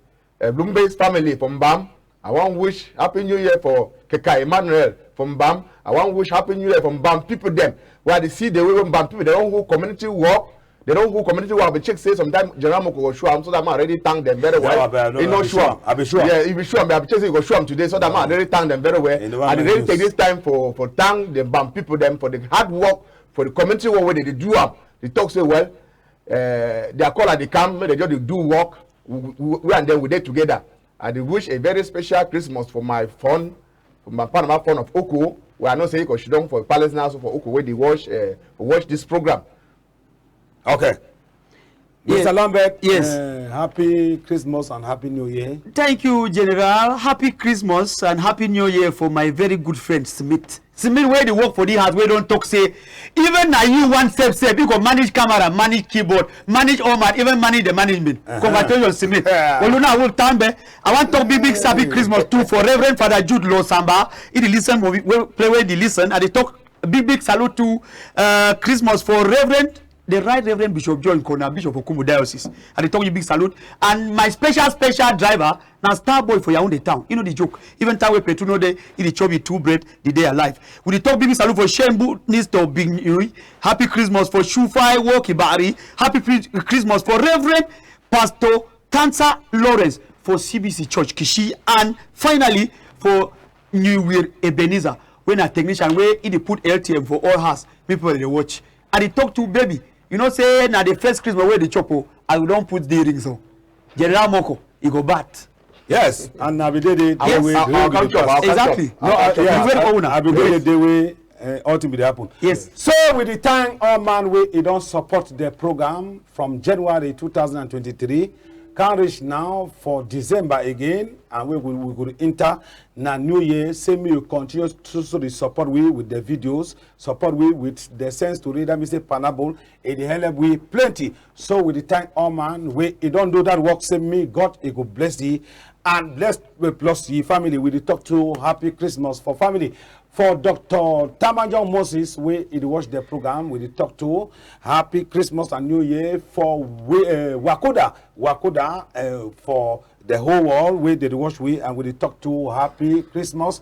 eh, Lumbe's family for Mbam. I wan wish happy new year for Keka Emmanuel for Mbam. I wan wish happy new year for Mbam people dem. Wey I dey see the way wey Mbam people dem don hold community work, dem don hold community work. I be check say sometimes General Moko go show am, so that man already thank them very well. Yeah, I be, I know, e no show am. I be sure. Yeah, e be sure. I be check say e go show am today, so that man already thank them very well. And I really take this time for, for thank the Mbam people dem for the hard work, for the community work wey dem dey do am. Dem talk say, well, eh, their caller dey come, make dem just dey do work. We, we, we and them, we dey together. I dey wish a very special Christmas for my fon, for my Panama fon of Oko, wey I know say e go sidon for palace now, so for Oko wey dey watch, eh, watch this program. Okay. Yes. Mister Lambert, yes. Eh, happy Christmas and happy New Year. Thank you, General. Happy Christmas and happy New Year for my very good friend Smith. Smith wey dey work for the house wey don talk say even na you one sef sef, you go manage camera, manage keyboard, manage all man, even manage the management. Congratulations, Smith. Oluna Wolf Tambe. I wan talk big big happy Christmas too for Reverend Father Jude Losamba. He dey listen movie, wey play wey dey listen. I dey talk big big salute to uh, Christmas for Reverend the Right Reverend Bishop John Kona, Bishop of Kumu Diocese. I dey talk you big salute. And my special special driver na star boy for Yaoundé town. You know the joke. Even time wey petrol no dey, he dey chop you two bread, the day alive. We dey talk big big salute for Shembu Nisto Binyui. Happy Christmas for Shufai Wokibari. Happy Chris- Christmas for Reverend Pastor Kansa Lawrence for C B C Church Kishi, and finally for New Year Ebenezer, wey na technician wey he dey put L T M for all house. People dey watch. I dey talk to baby. You know say na the first Christmas wey dey chop o. I don put the ring so. General Moko, e go bad. Yes, and I be dey dey dey Yes. wey I- wey I we come dey chop, I pass. come Exactly. chop. No, I- I- yes, You wait I- for una. I be dey Wait. dey dey wey uh, all thing be dey happen. Yes. So we dey thank all man wey e don support the program from January two thousand and twenty-three, come reach now for December again, and we go we go enter na New Year. Say me you continue to so dey support we with the videos, support we with the sense to read. That mean say pineapple, e dey help we plenty. So we dey thank all man wey e don do that work. Say me God e go bless thee and bless uh, plus ye family. We dey talk to happy Christmas for family. For Doctor Tamajong Moses, wey e dey watch the program, we dey talk to happy Christmas and New Year for we, uh, Wakoda, Wakoda uh, for the whole world wey dey dey watch we, and we dey talk to happy Christmas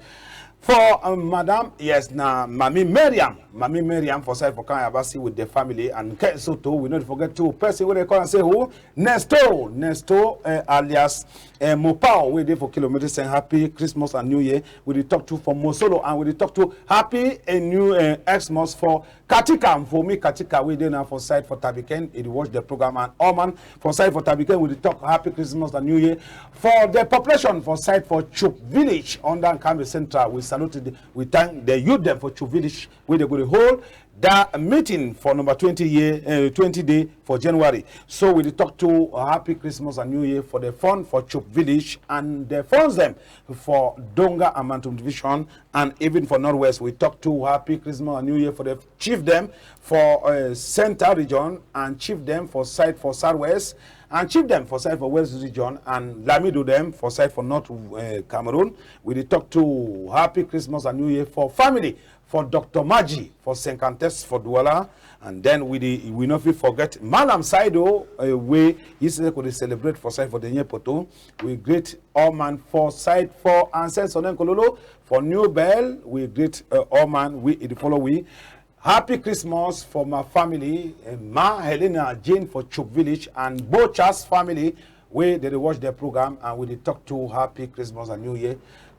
for um, Madam, yes, na Mami Miriam, Mami Miriam for side for Kanyabasi with the family and Ke Soto. We no dey forget to person wey dey call and say who Nesto, Nesto uh, alias uh, Mopao wey dey for kilometer saying happy Christmas and New Year. We dey talk to for Mosolo and we dey talk to happy a new uh, Xmas for Katika, for me Katika wey dey now for side for Tabiken. E dey watch the program and all man for side for Tabiken. We dey talk happy Christmas and New Year for the population for side for Chup village under Nkambe Central. We salute the, we thank the youth dem for Chup village wey dey go dey hold that meeting for number twenty year uh, twenty day for January. So we dey talk to uh, happy Christmas and New Year for the fun for Chup village and the fans dem for Donga and Mantung division and even for Northwest. We talk to happy Christmas and New Year for the chief dem for uh, Central region and chief dem for side for Southwest and chief dem for side for West region and Lamido dem for side for North uh, Cameroon. We dey talk to happy Christmas and New Year for family for Doctor Maji for Cinquantes for Douala. And then we dey, we no fit forget Malam Saido uh, wey yesterday go dey celebrate for side for Denye Poto. We greet all man for side for Ancestor Nenkololo for New Bell. We greet uh, all man we e dey follow we. Happy Christmas for my family, uh, Ma Helena Jane for Chup village and Bochas family wey dey dey watch the program and we dey talk to happy Christmas and New Year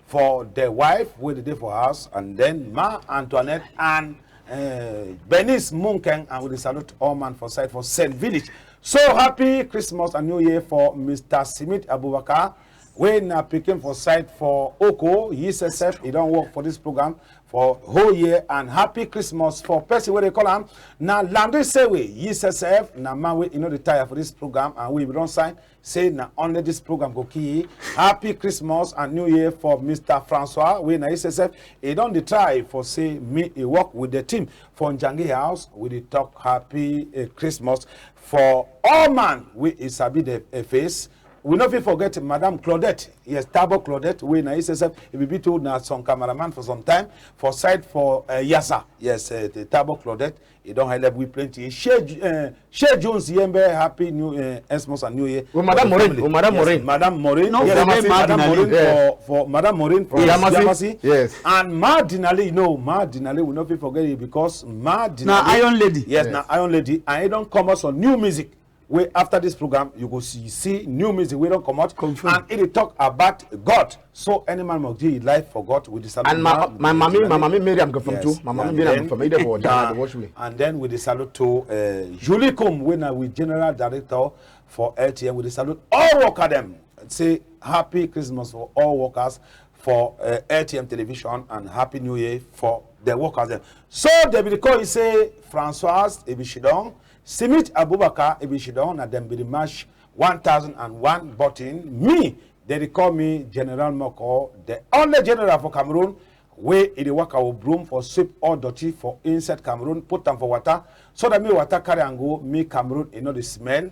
for the wife wey dey dey for house and then Ma Antoinette and uh, Bernice Munkeng and we dey salute all man for side for Saint Village. So happy Christmas and New Year for Mister Simit Abubakar wey na pikin for side for Oko. He sef sef e don work for this program for whole year and happy Christmas for person wey dey call am na Landry Sewe. He sef sef na man wey e no dey tire for this program and we don sign say na only this program go kill yi. Happy Christmas and New Year for Mister Francois wey na he sef sef e don dey try for say me e work with the team for Njangi house. We dey talk happy uh, Christmas for all man wey e sabi the uh, face. We no fit forget Madam Claudette, yes, Tabo Claudette wey na he sef sef e be be too na some cameraman for some time for side for uh, Yasa. Yes, uh, the Tabo Claudette e don help we plenty. Shey uh, Shey Jones Yembe, happy new uh, Xmas and New Year. Oh, Madam Maureen. Oh, Madam Maureen. Madam Maureen. No, yes, Madam Maureen for, for Madam Maureen for Yamasi. Yes. And Ma Dinale, you know, Ma Dinale, we no fit forget it because Ma Dinale na Iron Lady. Yes, na Iron Lady. And e don come out some new music. Wey after this program you go see, see new music wey don comot and e dey talk about God. So any man must give him life for God with the salute. And my, my mami, my mami Miriam go from too. My mami Miriam go from, e dey for Ghana dey watch me. And then we dey salute to uh, Julie Kum wey na we general director for L T M. We dey salute all worker dem. Say happy Christmas for all workers for uh, L T M television and happy new year for the workers dem. So they be dey call you say Francoise Ebishidong, Simit Abubakar Ebishidong, na dem be the match one thousand and one button. Me, they dey call me General Moko, the only general for Cameroon. wey e dey waka with broom for sweep all dirty for inside Cameroon, put am for water, so that me water carry am go, me Cameroon e no dey smell,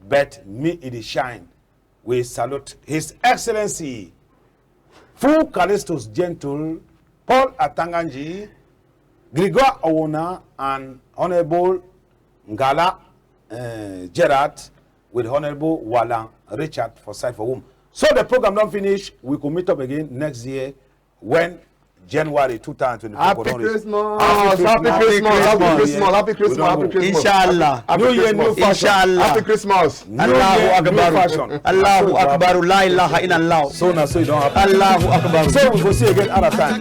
but me e dey shine. We salute His Excellency Fu Callistus Gentle, Paul Atanga Nji, Grégoire Owona, and Honorable Ngala, eh, Gerard with Honorable Walan Richard for side for whom. So the program don finish. We go meet up again next year when January two thousand twenty-four go don reach. Happy Christmas. Happy Christmas. Happy Christmas. Happy Christmas. Happy Christmas. Inshallah. New year, new fashion. Inshallah. Happy Christmas. Allahu Akbar. Allahu Akbar. La ilaha illallah. So na so e don happen. Allahu Akbar. So we go see again other time.